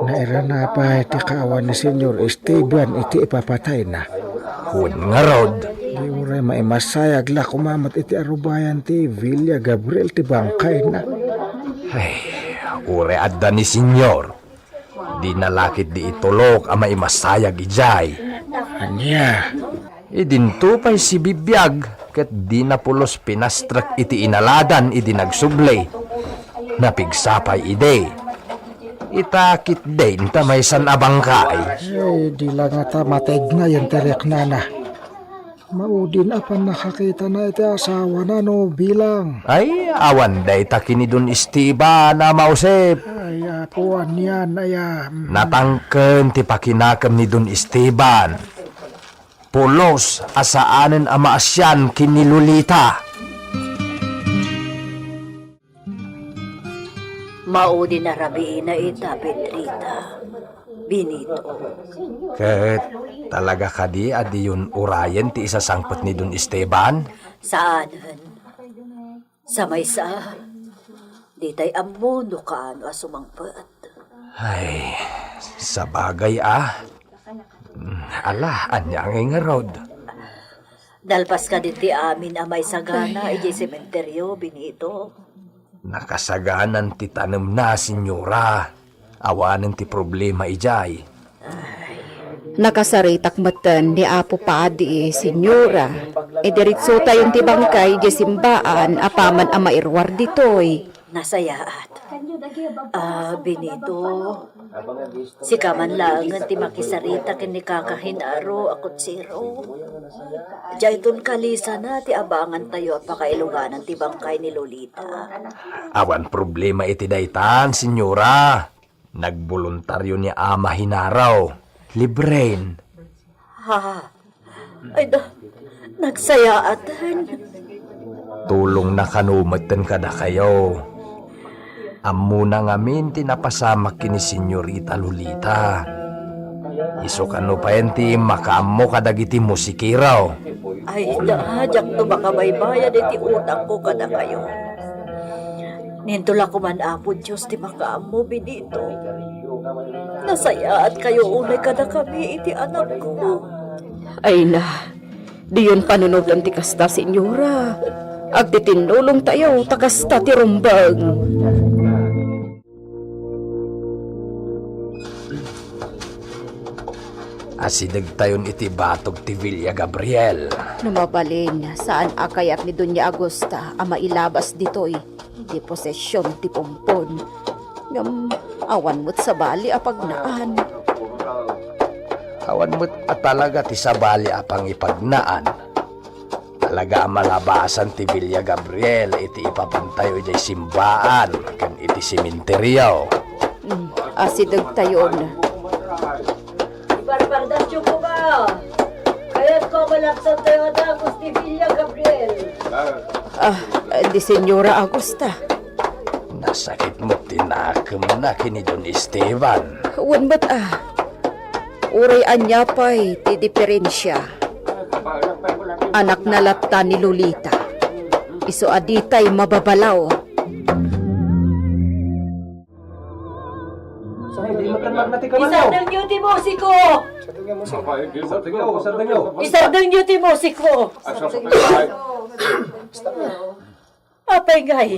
Nairana pay ti kaawan ni Señor Esteban iti ipapatayna. Wen ngarud. Di uray maimasayag la koma met iti arubayan ti Villa Gabriel ti bangkayna. Ay, uray adda ni Señor. Dina la ketdi itulok a maimasayag idiay. Ania? Idinto pay sibibiag ket dina pulos pinastrek iti inaladan idi nagsubli. Napigsa pay idi. Ita ketdin ta maysan a bangkay. Ay, di la ngata mategnayen ti riknana. Maudin a pannakakitana iti asawana no bilang. Ay, awan dayta ken ni Don Esteban a mausip. Ay, Apo, anian aya? Natangken ti pakinakem ni Don Esteban. Pulos a saanen a maasian ken ni Lolita. Maudin a rabiina ita, Pedrita. Benito. Ket talaga kadi a diyon urayen ti isasangpet ni Don Esteban? Saanen. Sa maysa, ditay ammo no kaano a sumangpet. Ay, sabagay a. Ala, ania ngay ngarud? Nalpas kadi ti amin a maisagana idiay sementeryo, Benito. Nakasaganan ti tanemna, Senyora. Awanen ti problema idiay. Nakasaritak metten ni Apo Padi, Senyora. Idiretsotayon ti bangkay idiay simbaan apaman a mairuar ditoy. Nasayaat. Ah, Benito, sika man laengen ti makisarita ken ni Kaka Genaro a kutsero. Diayton kalisana ti abangantayo a pakailuganan ti bangkay ni Lolita. Awan problema iti daytan, Senyora. Nagboluntario ni Ama Genaro. Libren. Ha? Ay da, nagsayaatan. Tulongna kano metten kadakayo. Ammona ngamin ti napasamak ken ni Senyorita Lolita. Isu kano payen ti makaammo kadagiti musikero. Ay da, diakto makabaybayad iti utangko kadakayo. Ninto la koman, Apo Dios, ti makaammo, Benito. Nasayaatkayo unay kadakami iti anakko. Ay na, diyon panunoten ti kasta, Senyora. Agtitinnulongtayo ta kasta ti rumbeng. Asidegtayon iti batog ti Villa Gabriel. No mabalin, saan a kayat ni Doña Augusta a mailabas ditoy. Di posesion ti pompon. Ngem awan met sabali a pagnaan. Awan met a talaga ti sabali a pangipagnaan. Talaga a malabasan ti Villa Gabriel iti ipapantayo idiay simbaan ken iti sementeryo. Mm, asidegtayon. Ibarbardasyo koma. Kayatko a malabsantayo a dagus ti Villa Gabriel. Ah, di Senyora Augusta. Nasakit met ti nakemna ken ni Don Esteban. Wen met a. Uray ania pay ti diferensia. Anakna latta ni Lolita. Isu a ditay mababalaw. Say, di mo kan magna ti kabayo. Isardengyo ti musiko! Isardengyo, isardengyo. Isardengyo ti musiko! Apay ngay?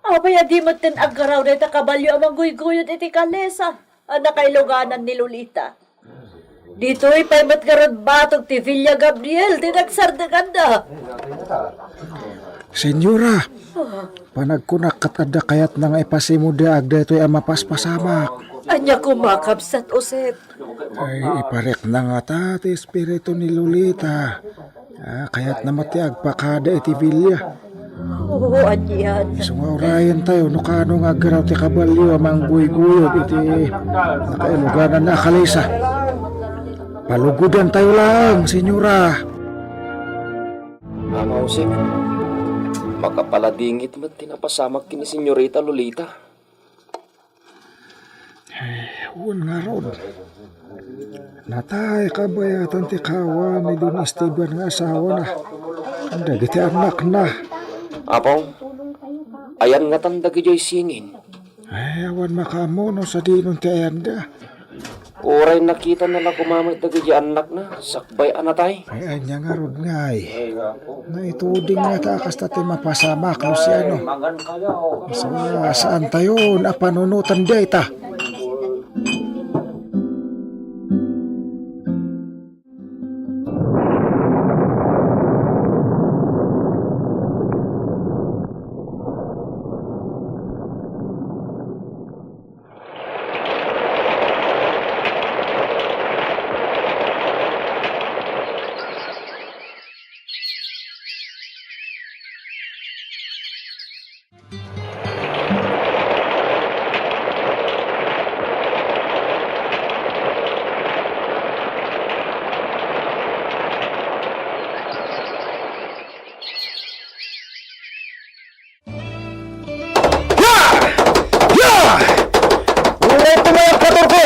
Apay a di met ten aggaraw dayta kabalio a mangguyguyod iti kalesa a nakailuganan ni Lolita? Ditoy pay met ngarud batog ti Villa Gabriel ti nagsardenganda. Senyora, panagkunak ket adda kayatna nga ipasimudiaag daytoy a mapaspasamak. Ania koma, Kabsat Josep? Ay, iparikna ngata ti espiritu ni Lolita. Ah, kayatna met ti agpakada iti villa. Oo, anian. Isu nga urayentayo no kaano nga aggaraw ti kabalio a mangguyguyod iti nakailugananna a kalesa. Palugodantayo laeng, Senyora. Mama Josep, makapaladingit met ti napasamak ken ni Senyorita Lolita. Eh, wen ngarud. Natay kabayatan ti kaawan ni Don Esteban nga asawana. Dagiti annakna. Apo, ayan ngatan dagidiay singin? Ay, awan makaammo no sadino ti ayanda. Uray nakitana la koma met dagidiay annakna, sakbay a natay. Ay, ania ngarud ngay? Naituding ngata a kasta ti mapasamak, Luciano. Sa-, saantayon a panunotan dayta. Ya! Ya! Uray tumayab ka, Turko!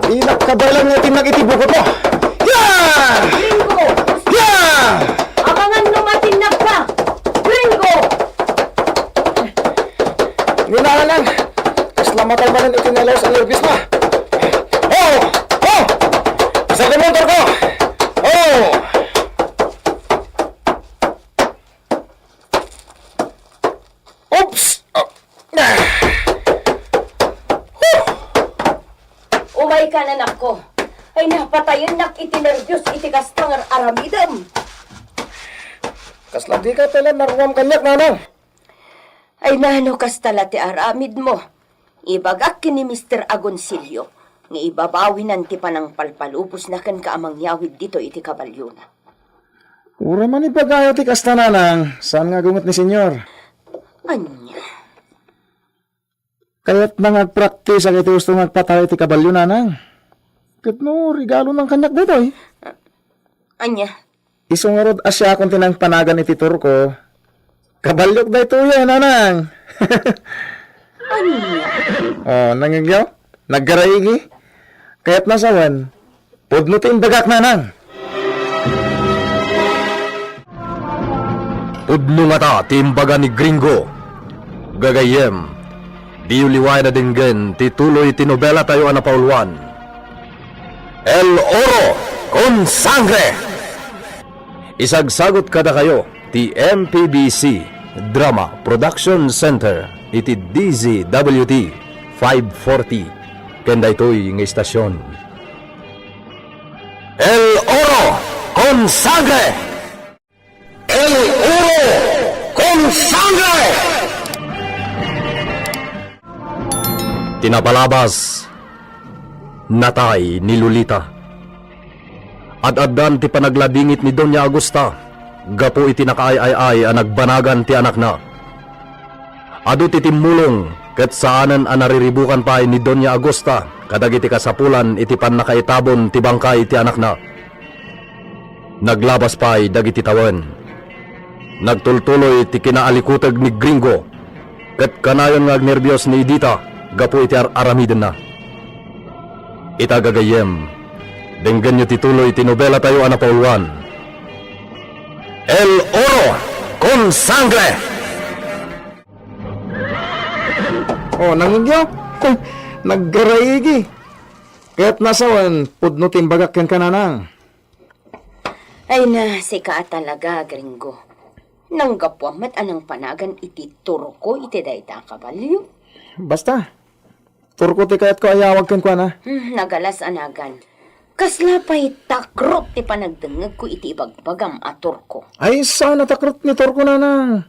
Dinak kabaelan nga itinnag iti bukotmo! Ya! Gringo! Ya! Amangan no matinnag ka! Gringo! Ninahanan! Kasla matay manen iti nalaus a nerbios na! Oh! Oh! Sa kumotor ko! Oh! Oops! Oh. Ah. Huh! Umayka, anakko. Ay, napatayennak iti nerbios iti kasta nga aramidem. Kasla dika pay la naruam kaniak, nanang. Ay, nano kasta la ti aramidmo? Ibagak ken ni Mister Agoncillo nga ibabawinan ti panangpalpalubosna kenka a mangyawid ditoy iti kabalyona. Uray man ibagayo ti kasta, nanang, saan nga agunget ni Senyor? Ania? Kayatna nga agpraktisak iti husto nga agpatay iti kabalyo, nanang. Ket no, regalonan kaniak daytoy. Ania? Isu ngarud a siakon ti nangpanagan iti tour ko. Kabalyok daytoy, nanang. Ania? Oh, nangngegyo? Naggaraigi? Kayatna sawen, pudno ti imbagak, nanang. Pudno ngata ti imbaga ni Gringo. Gagayyem, diyo liwayan a denggen ti tuloy ti nobelatayo a napauluan, El Oro con Sangre. Isagsagut kadakayo ti M P B C Drama Production Center iti D Z W T five forty ken daytoy nga istasyon. El Oro con Sangre! El Oro con Sangre! Ti napalabas, natay ni Lolita. Ad-addan ti panagladingit ni Doña Agusta gapu iti nakaay-ay-ay a nagbanagan ti anakna. Adu ti timmulong ket saanen a nariribukan pay ni Doña Agusta kadagiti kasapulan iti pannakaitabon ti bangkay ti anakna. Naglabas pay dagiti tawen. Nagtultuloy ti kinaalikuteg ni Gringo, ket kanayon nga agnerbios ni Edita gapu iti ar-aramidenna. Ita gagayyem, denggenyo ti tuloy ti nobelatayo a napauluan, El Oro con Sangre! Oh, nangngegyo? Naggaraigi. Ket nasawen, pudno ti imbagak kenka, Nanang. Ay na, sika a talaga, Gringo. Nanggapuam met a nangpanagan iti turko iti dayta a kabalio. Basta, turko ti kayatko a iyawag kenkuana. Hmm, nagalas a nagan. Kasla pay takrot ti panagdengngegko iti ibagbagam a turko. Ay, saan a takrot ni turko, Nanang.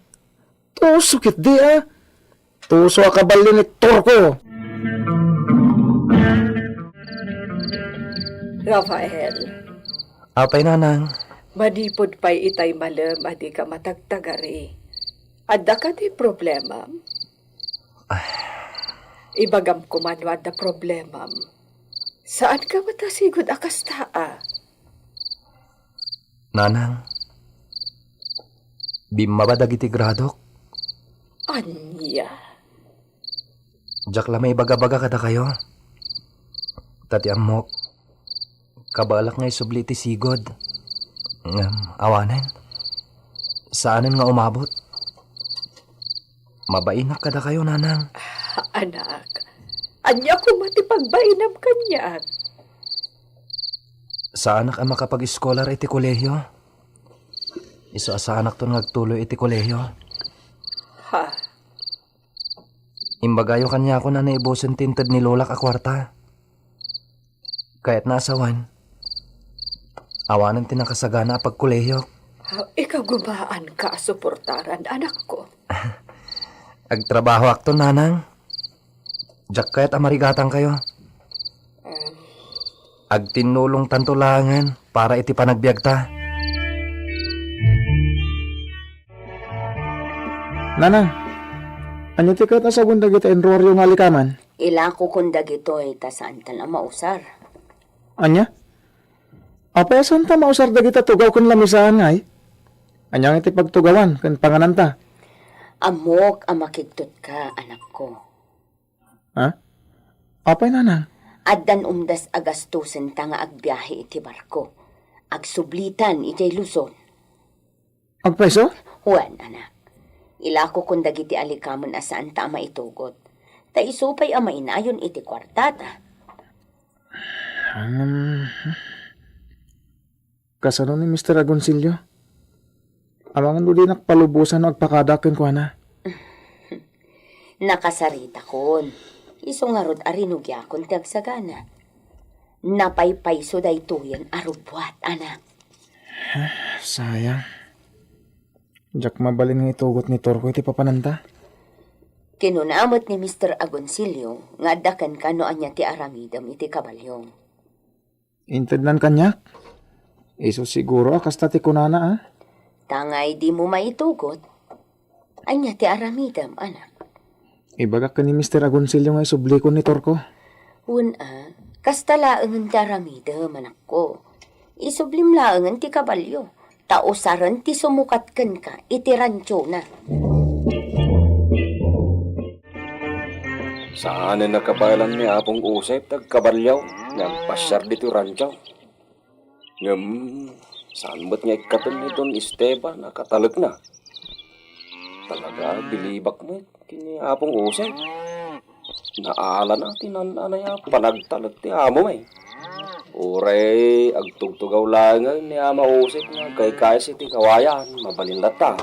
Tuso ketdi a. Tuso a kabalio ni turko. Rafael. Apay, Nanang? Manipud pay itay malem a dika matagtagari. Adda kadi problemam? Ah. Ibagam koma no adda problemam. Saanka met a sigud a kasta a. Nanang, bimmaba dagiti gradok. Ania? Diak la maibaga-baga kadakayo. Ta ti ammok, kabaelak nga isubli ti sigud. Ngem awanen, saanen nga umabot. Mabainak kadakayo, Nanang. Anak, ania koma ti pagbainam kaniak? Saanak a makapag-eskolar iti kolehio. Isu a saanakton nga agtuloy iti kolehio. Ha? Imbagayo kaniakon a naibusen ti inted ni lolak a kuarta. Kayatna a sawen, awanen ti nakasagana a pagkolehio. Ah, ikagumaanka a suportaran, anakko. Agtrabahoakto, Nanang. Diak kayat a marigatangkayo. Agtinnulongtanto laengen para iti panagbiagta. Nanang, ania ti ket a sabon dagiti inruaryo nga alikamen? Ilakokon dagitoy ta saantan a mausar. Ania? Apay a saanta mausar dagiti tugaw ken lamisaan ngay? Ania ngay ti pagtugawan ken pangananta? Ammok a makigtotka, anakko. Ha? Apay, Nanang? Addan umdas a gastosenta nga agbiahe iti barko. Agsublitan idiay Luzon. Agpayso? Wen, anak. Ilakokon dagiti alikamen a saanta a maitugot. Ta isu pay a mainayon iti kuartata. Hmm. Kasano ni Mister Agoncillo? Amangan no dinak palubosan no agpakada kenkuana. Nakasaritakon. Isu ngarud a rinugiakon ti agsagana. Napaypayso daytoyen a rubuat, anak. Sayang. Diak mabalin nga itugot ni Torco iti papananta. Kinuna met ni Mister Agoncillo nga adda kenka no ania ti aramidem iti kabalio. Intednan kaniak? Isu siguro a kasta ti kunana, a? Tangay dimo maitugot. Ania ti aramidem, anak? Ibagak ken ni Mister Agoncillo nga isublikon ni Torco. Wen a, kasta laengen ti aramidem, anakko. Isublim laengen ti kabalio, ta usaren ti sumukat kenka iti ranchona. Saanen a kabaelan ni Apong Josep ti agkabalio nga agpasiar ditoy rancho. Ngem, saan met nga ikkaten ni Don Esteban a katalekna? Talaga, bilibak met ken ni Apong Josep. Naalana ti naan-anay a panagtalek ti amo mi. Uray agtugtugaw laengen ni Ama Josep nga agkaykayas iti kawayan, mabalin latta.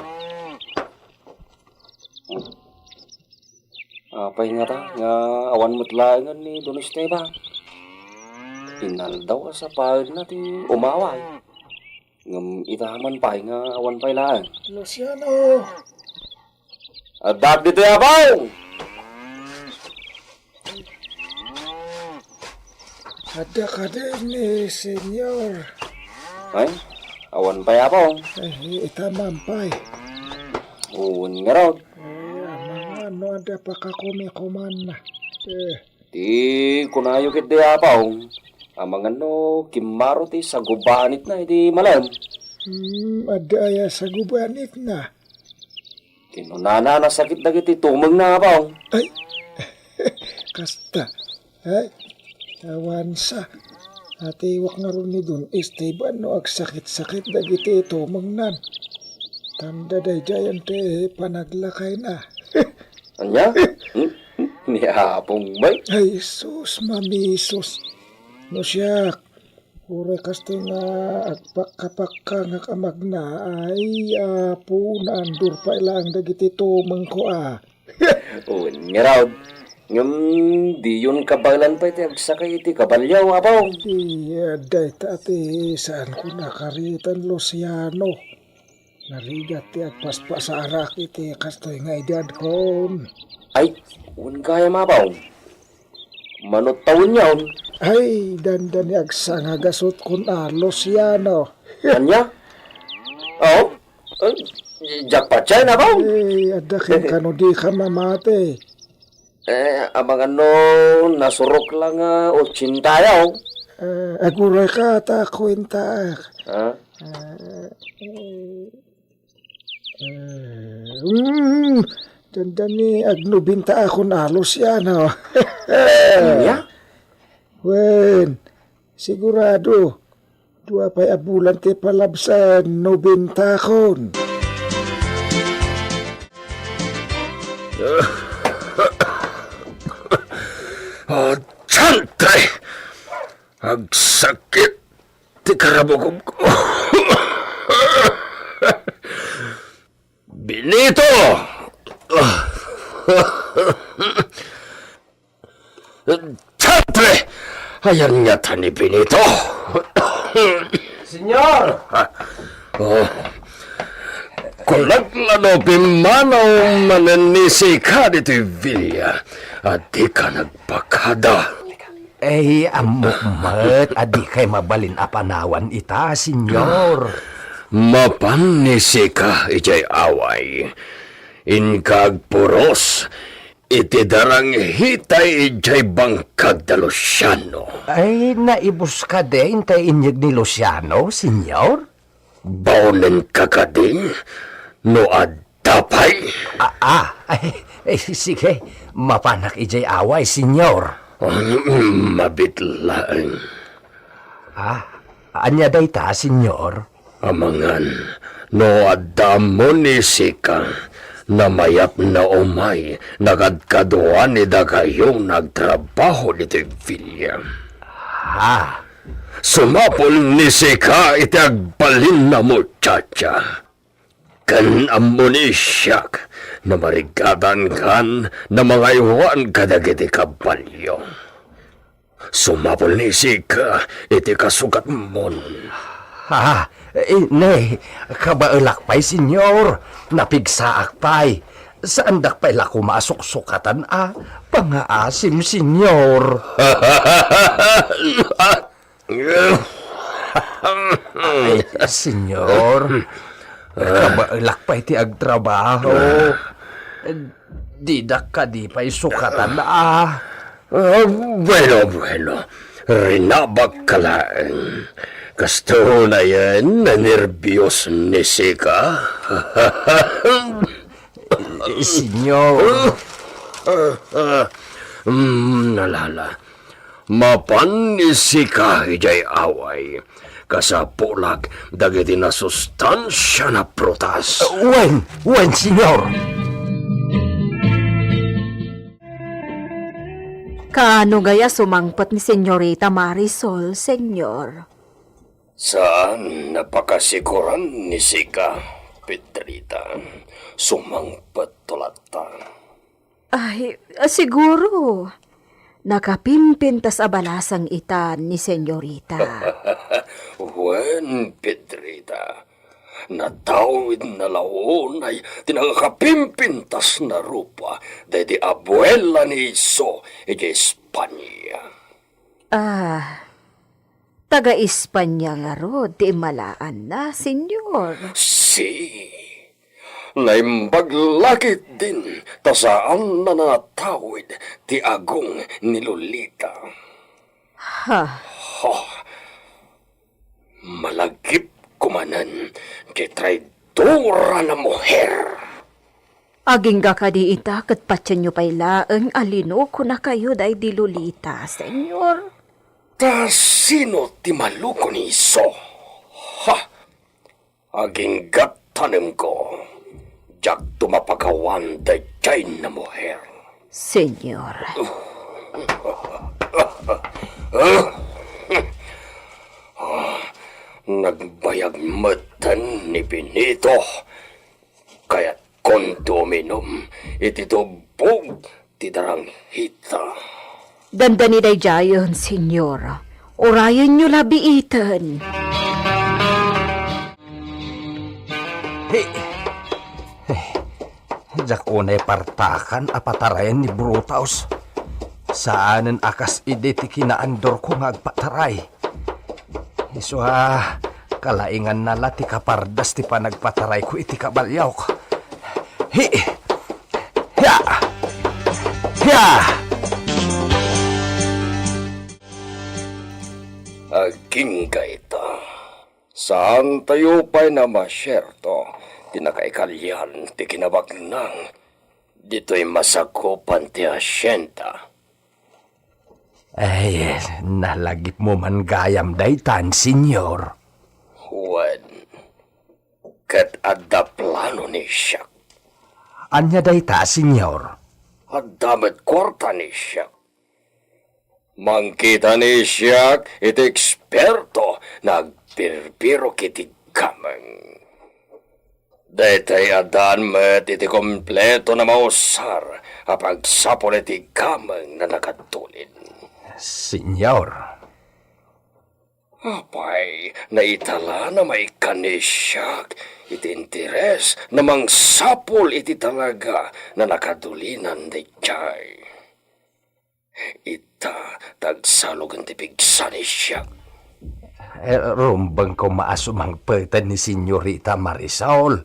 Apay ngata nga awan met laengen ni Don Esteban? Inaldaw a sapaenna ti umaway. Ngem ita man pay nga awan pay laeng. Luciano! Adda ditoy, Apong! Adda kadi ni Senyor? Ay, awan pay, Apong. Ay, ita man pay. Wen ngarud. Ay, amangan no adda pakakumikumanna. Eh. Ti kunayo ketdi, Apong, amangan no kimmaro ti sagubanitna iti malem. Hmm, adda aya sagubanitna? Kinunana a nasakit dagiti tumengna, Apong. Ay, kasta. Ay, awansa. Natiwak ngarud ni Don Esteban no agsakit-sakit dagiti tumengnan. Tanda daydiayen ti panaglakayna. Ania? Hmm? Ni Apong met? Ay, sus, mamisus. No siak, uray kastoy nga agpakkapakka nga kamagna, ay, Apo, naandur pay laeng dagiti tumengko, a. Wen ngarud, ngem diyon kabaelan pay ti agsakay iti kabalio, Apong. Iya, dayta ti saanko nakaritan, Luciano. Narigat ti agpaspasarak iti kastoy nga idadkon. Ay, wen gayam, Apong. Mano tawenyon? Ay, dandani agsangagasutkon a, Luciano. Ania? Oh? Ay, diak patien, Apong. Ay, adda ken kano dika mamati. Eh, amangan no nasurok la nga otsentayo. Eh, agurayka ta kuentaak. Ha? Eh, eh, eh, mm, dandani agnobentaakon a, Luciano. Ania? Wen, sigurado, dua pay a bulan ti palabsen, nobentaakon. Adiante! Agsakit ti karabukomko. Benito! Diantre! Ayan ngata ni Benito! Senyor! Oh. Kunak la no pimmanaw manen ni Sika ditoy villa a dika nagpakada. Ay, ammok met a dikay mabalin a panawan ita, Senyor. Mapan ni Sika idiay away. Inka agpuros iti daranghitay idiay bangkag da Luciano. Ay, naibus kadi intay inyeg ni Luciano, Senyor? Baonenka kadi no adda pay? Ah, ah, ay, ay, sige, mapanak idiay away, Senyor. Mabitlaeng. Ah, ania dayta, Senyor? Amangan, no adda ammo ni Sika, namayapna umay, nakadkaduan ni dakayo nga agtrabaho ditoy villa. Ha? Sumapul ni Sika iti agbalinna, muchacha. Ken ammo ni siak, namarigatankan, namangaywan kadagiti kabalio. Sumapul ni Sika iti kasugatmon. Ha? Eh, ne, kabaelak pay, Senyor. Napigsaak pay. Saandak pay la koma a suksukatan a pangaasim, Senyor. Ay, Senyor. Kabaelak pay ti agtrabaho. Didak kadi pay sukatan a. Ah, bueno, bueno. Rinabak ka laeng. Kastoy nayen, nanerbios ni Sika. Senyor. Mm, alala. Mapan ni Sika idiay away. Kasapulak dagiti nasustansia a prutas. Wen, wen, Senyor. Kaano gaya sumangpet ni Senyorita Marisol, Senyor? Saan a pakasiguran ni Sika, Pedrita. Sumangpet to latta. Ay, siguro. Nakapimpintas a balasang ita ni Senyorita. Wen, Pedrita. Natawidna la unay ti nangakapimpintas a rupa daydi abuela ni Iso idiay Espania. Ah, taga-Espania ngarud ti immalaanna, Señor. Si, naimbag la ketdin ta saanna a natawid ti agong ni Lolita. Ha? Ha? Malagipko manen ti traidora a muher. Agingga kadi ita ket patienyo pay laeng a linukonakayo daydi Lolita, Señor? Ta sino ti maluko ni isu? Ha? Agingga tanemko, diakto mapakawan daydiay a muher. Señor. Nagbayag metten ni Benito. Kayatkon ti uminum iti tubbog ti daranghita. Dandani daydiayen, Señor. Urayenyo la biiten. He, he, diak unay partakan a patarayen ni Brutus. Saanen a kas idi ti kinaandorko nga agpataray. Isu a, kalainganna la ti kapardas ti panagpatarayko iti kaballiok. Hi! Hia! Hia! Agingga ita, saantayo pay a masierto ti nakaikalian ti kinabaknang ditoy masakupan ti hacienda. Ay, nalagipmo man gayam daytan, Señor. Wen, ket adda plano ni siak. Ania dayta, Señor? Adda met kuarta ni siak. Mangkita ni siak iti eksperto nga agbirbirok iti gameng. Daytoy addaan met iti kompleto a mausar a pagsapul iti gameng a nakadulin. Señor. Apay, naitala a maikkan ni siak iti interes a mangsapul iti talaga a nakadulinan daydiay. Ita, tagsalogen ti pigsa ni siak. Eh, rumbeng koma a sumangpeten ni Señorita Marisol,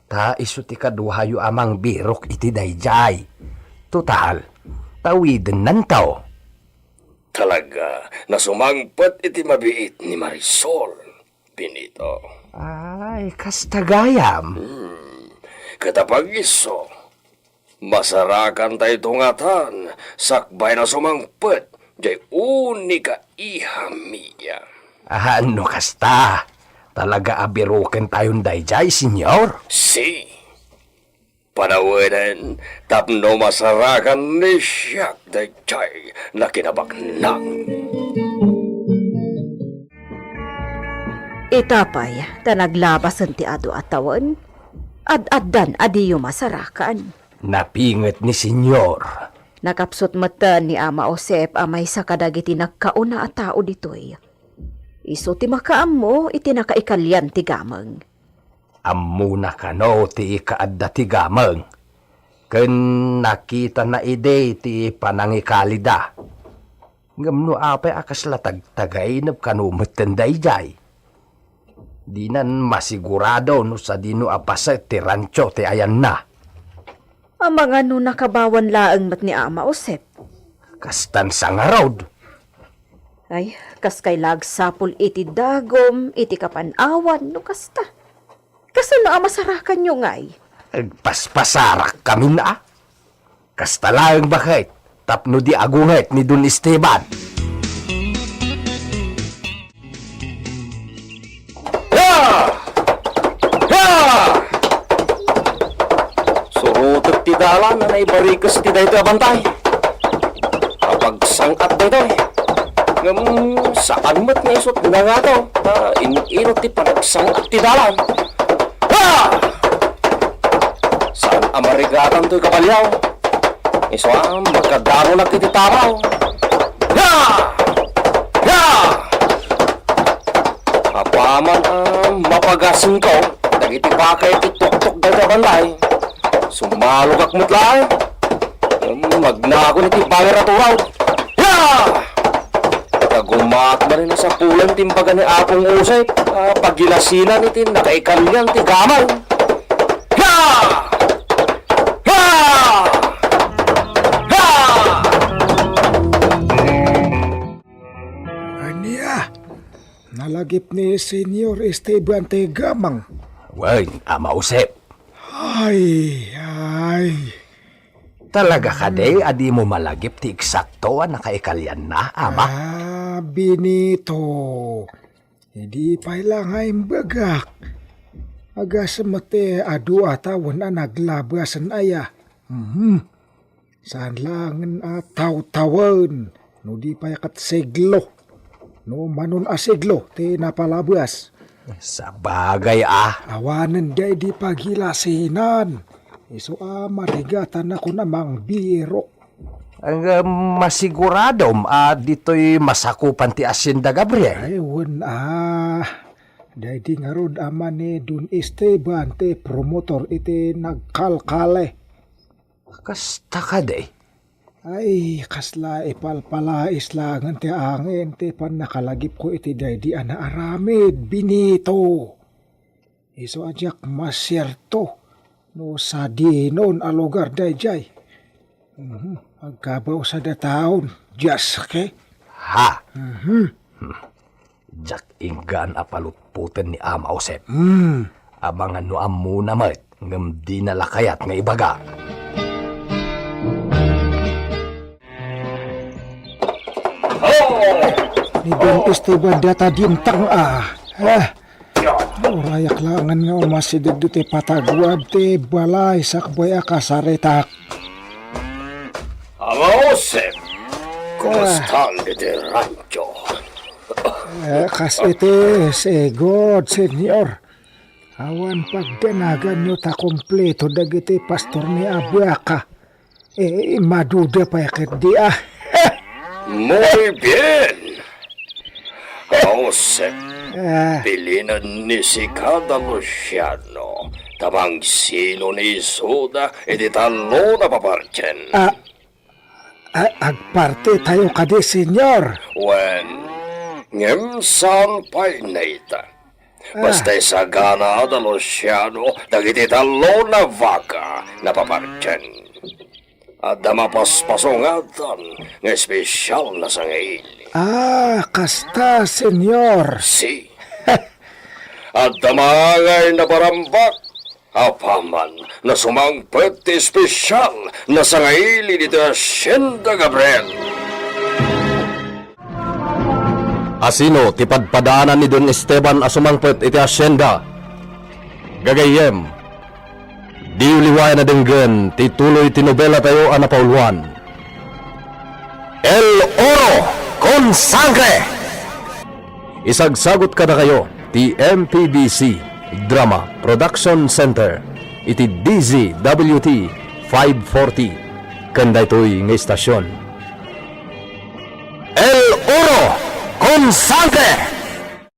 ta isu ti kaduayo a mangbirok iti daydiay. Total, tawidennanto. Talaga a sumangpet iti mabiit ni Marisol. Benito. Ay, kasta gayam. Hmm. Ket apay isu, masarakantayto ngatan sakbay a sumangpet diay unika iha mia. Ah, no kasta, talaga a birokentayon daydiay, Señor? Si. Panawenen tapno masarakan ni siak daydiay a kinabaknang. Ita pay, ta naglabasen ti adu a tawen, ad-addan a diyo masarakan. Napinget ni Señor. Nakapsut metten ni Ama Josep a maysa kadagiti nagkauna a tao ditoy. Isu ti makaammo iti nakaikalian ti gameng. Ammona kano ti ikaadda ti gameng, ken nakitana idi ti panangikalida. Ngem no apay a kasla tagtagainep kano metten daydiay? Dinan masigurado no sadino a paset ti rancho ti ayanna. Amangan no nakabawan laeng met ni Ama Josep. Kastan sa ngarud. Ay, kas kay la agsapul iti dagum, iti kapan-awan, no kasta. Kasano a masarakanyo ngay? Agpaspasarak kamin a. Kasta laeng baket, tapno di agunget ni Don Esteban. Ya! Ya! Surotek ti dalan a naibarikes ti daytoy a bantay. Apagsang-at daytoy. Ngem saan met nga isut nangataw ta in-inut ti panagsang-at ti dalan. Ha! Saan a marigatan toy kabalio. Isu a, makadanonak iti taraw. Ya! Ya! Apaman a mapagasenko dagiti bakay ti tuktok dayta bantay, sumalogak met laeng. Magnakon iti bangir a turaw. Ya! Maat manen a sapulan ti imbaga ni Apong Josep a pagilasinan iti nakaikalian ti gamang. Ha! Ha! Ha! Ania? Nalagip ni Señor Esteban ti gamang. Wen, Ama Josep. Ay, ay. Talaga kadi a dimo malagip ti eksakto a nakaikalianna, Ama? Ah, Benito. Idi pay la nga imbagak. Agasem met ti adu a tawen a naglabasen aya. Mhm. Saan laengen a tawtawen no di pay ket siglo. No manon a siglo ti napalabas. Sabagay a. Awanen daydi pagilasinan. Isu a marigat a nakunam a mangbirok. Ang, ah, masiguradom a ditoy masakupan ti Hacienda Gabriel. Ay, wen a. Daydi ngarud ama ni Don Esteban ti promotor iti nagkalkale. Kasta kadi? Ay, kasla ipalpalais laengen ti angin ti pannakalagipko iti daydi a naaramid, Benito. Isu a diak masierto no sadinon a lugar daydiay. Mhm. Agkabaw sada taon, diaske. Ha? Mhm. Hmm. Diak inggaan a palutpoten ni Ama Josep. Hmm. Abangan no ammona met, ngem dina la kayat nga ibaga. Ni Don Esteban data dimtang a. Ah. Urayak laengen nga umasideg ditoy pataguad ti balay sakbay a kasaritak. Ama Josep, kumusta ditoy rancho? Eh, kas iti, sigud, Senyor. Awan pagdanaganyo ta kompleto dagiti pastor ni Abuaka. Eh, maduda pay ketdi, ah. Muy bien. Josep, Ah. Pilinen ni sika da Luciano, ta mangsino ni Juda iti tallo na papartien. Ah, ah, agparti tayo kadi, Senyor. Wen, ngem saan pay neta. Basta Ah. isagana da Luciano dagiti tallo na baka na papartien. Adda mapaspasungatan nga espesyal na sangaili. Ah, kasta, Senyor. Si. Adda maangay na parambak. Apaman na sumangpet ti espesyal na sangaili ditoy Hacienda Gabriel. Asino ti padpadaanan ni Don Esteban a sumangpet iti hacienda? Gagayyem, diyo liwayan a denggen ti tuloy ti nobelatayo a napauluan, El Oro con Sangre! Isagsagut kadakayo ti M P B C Drama Production Center iti D Z W T five forty ken daytoy nga istasyon. El Oro con Sangre!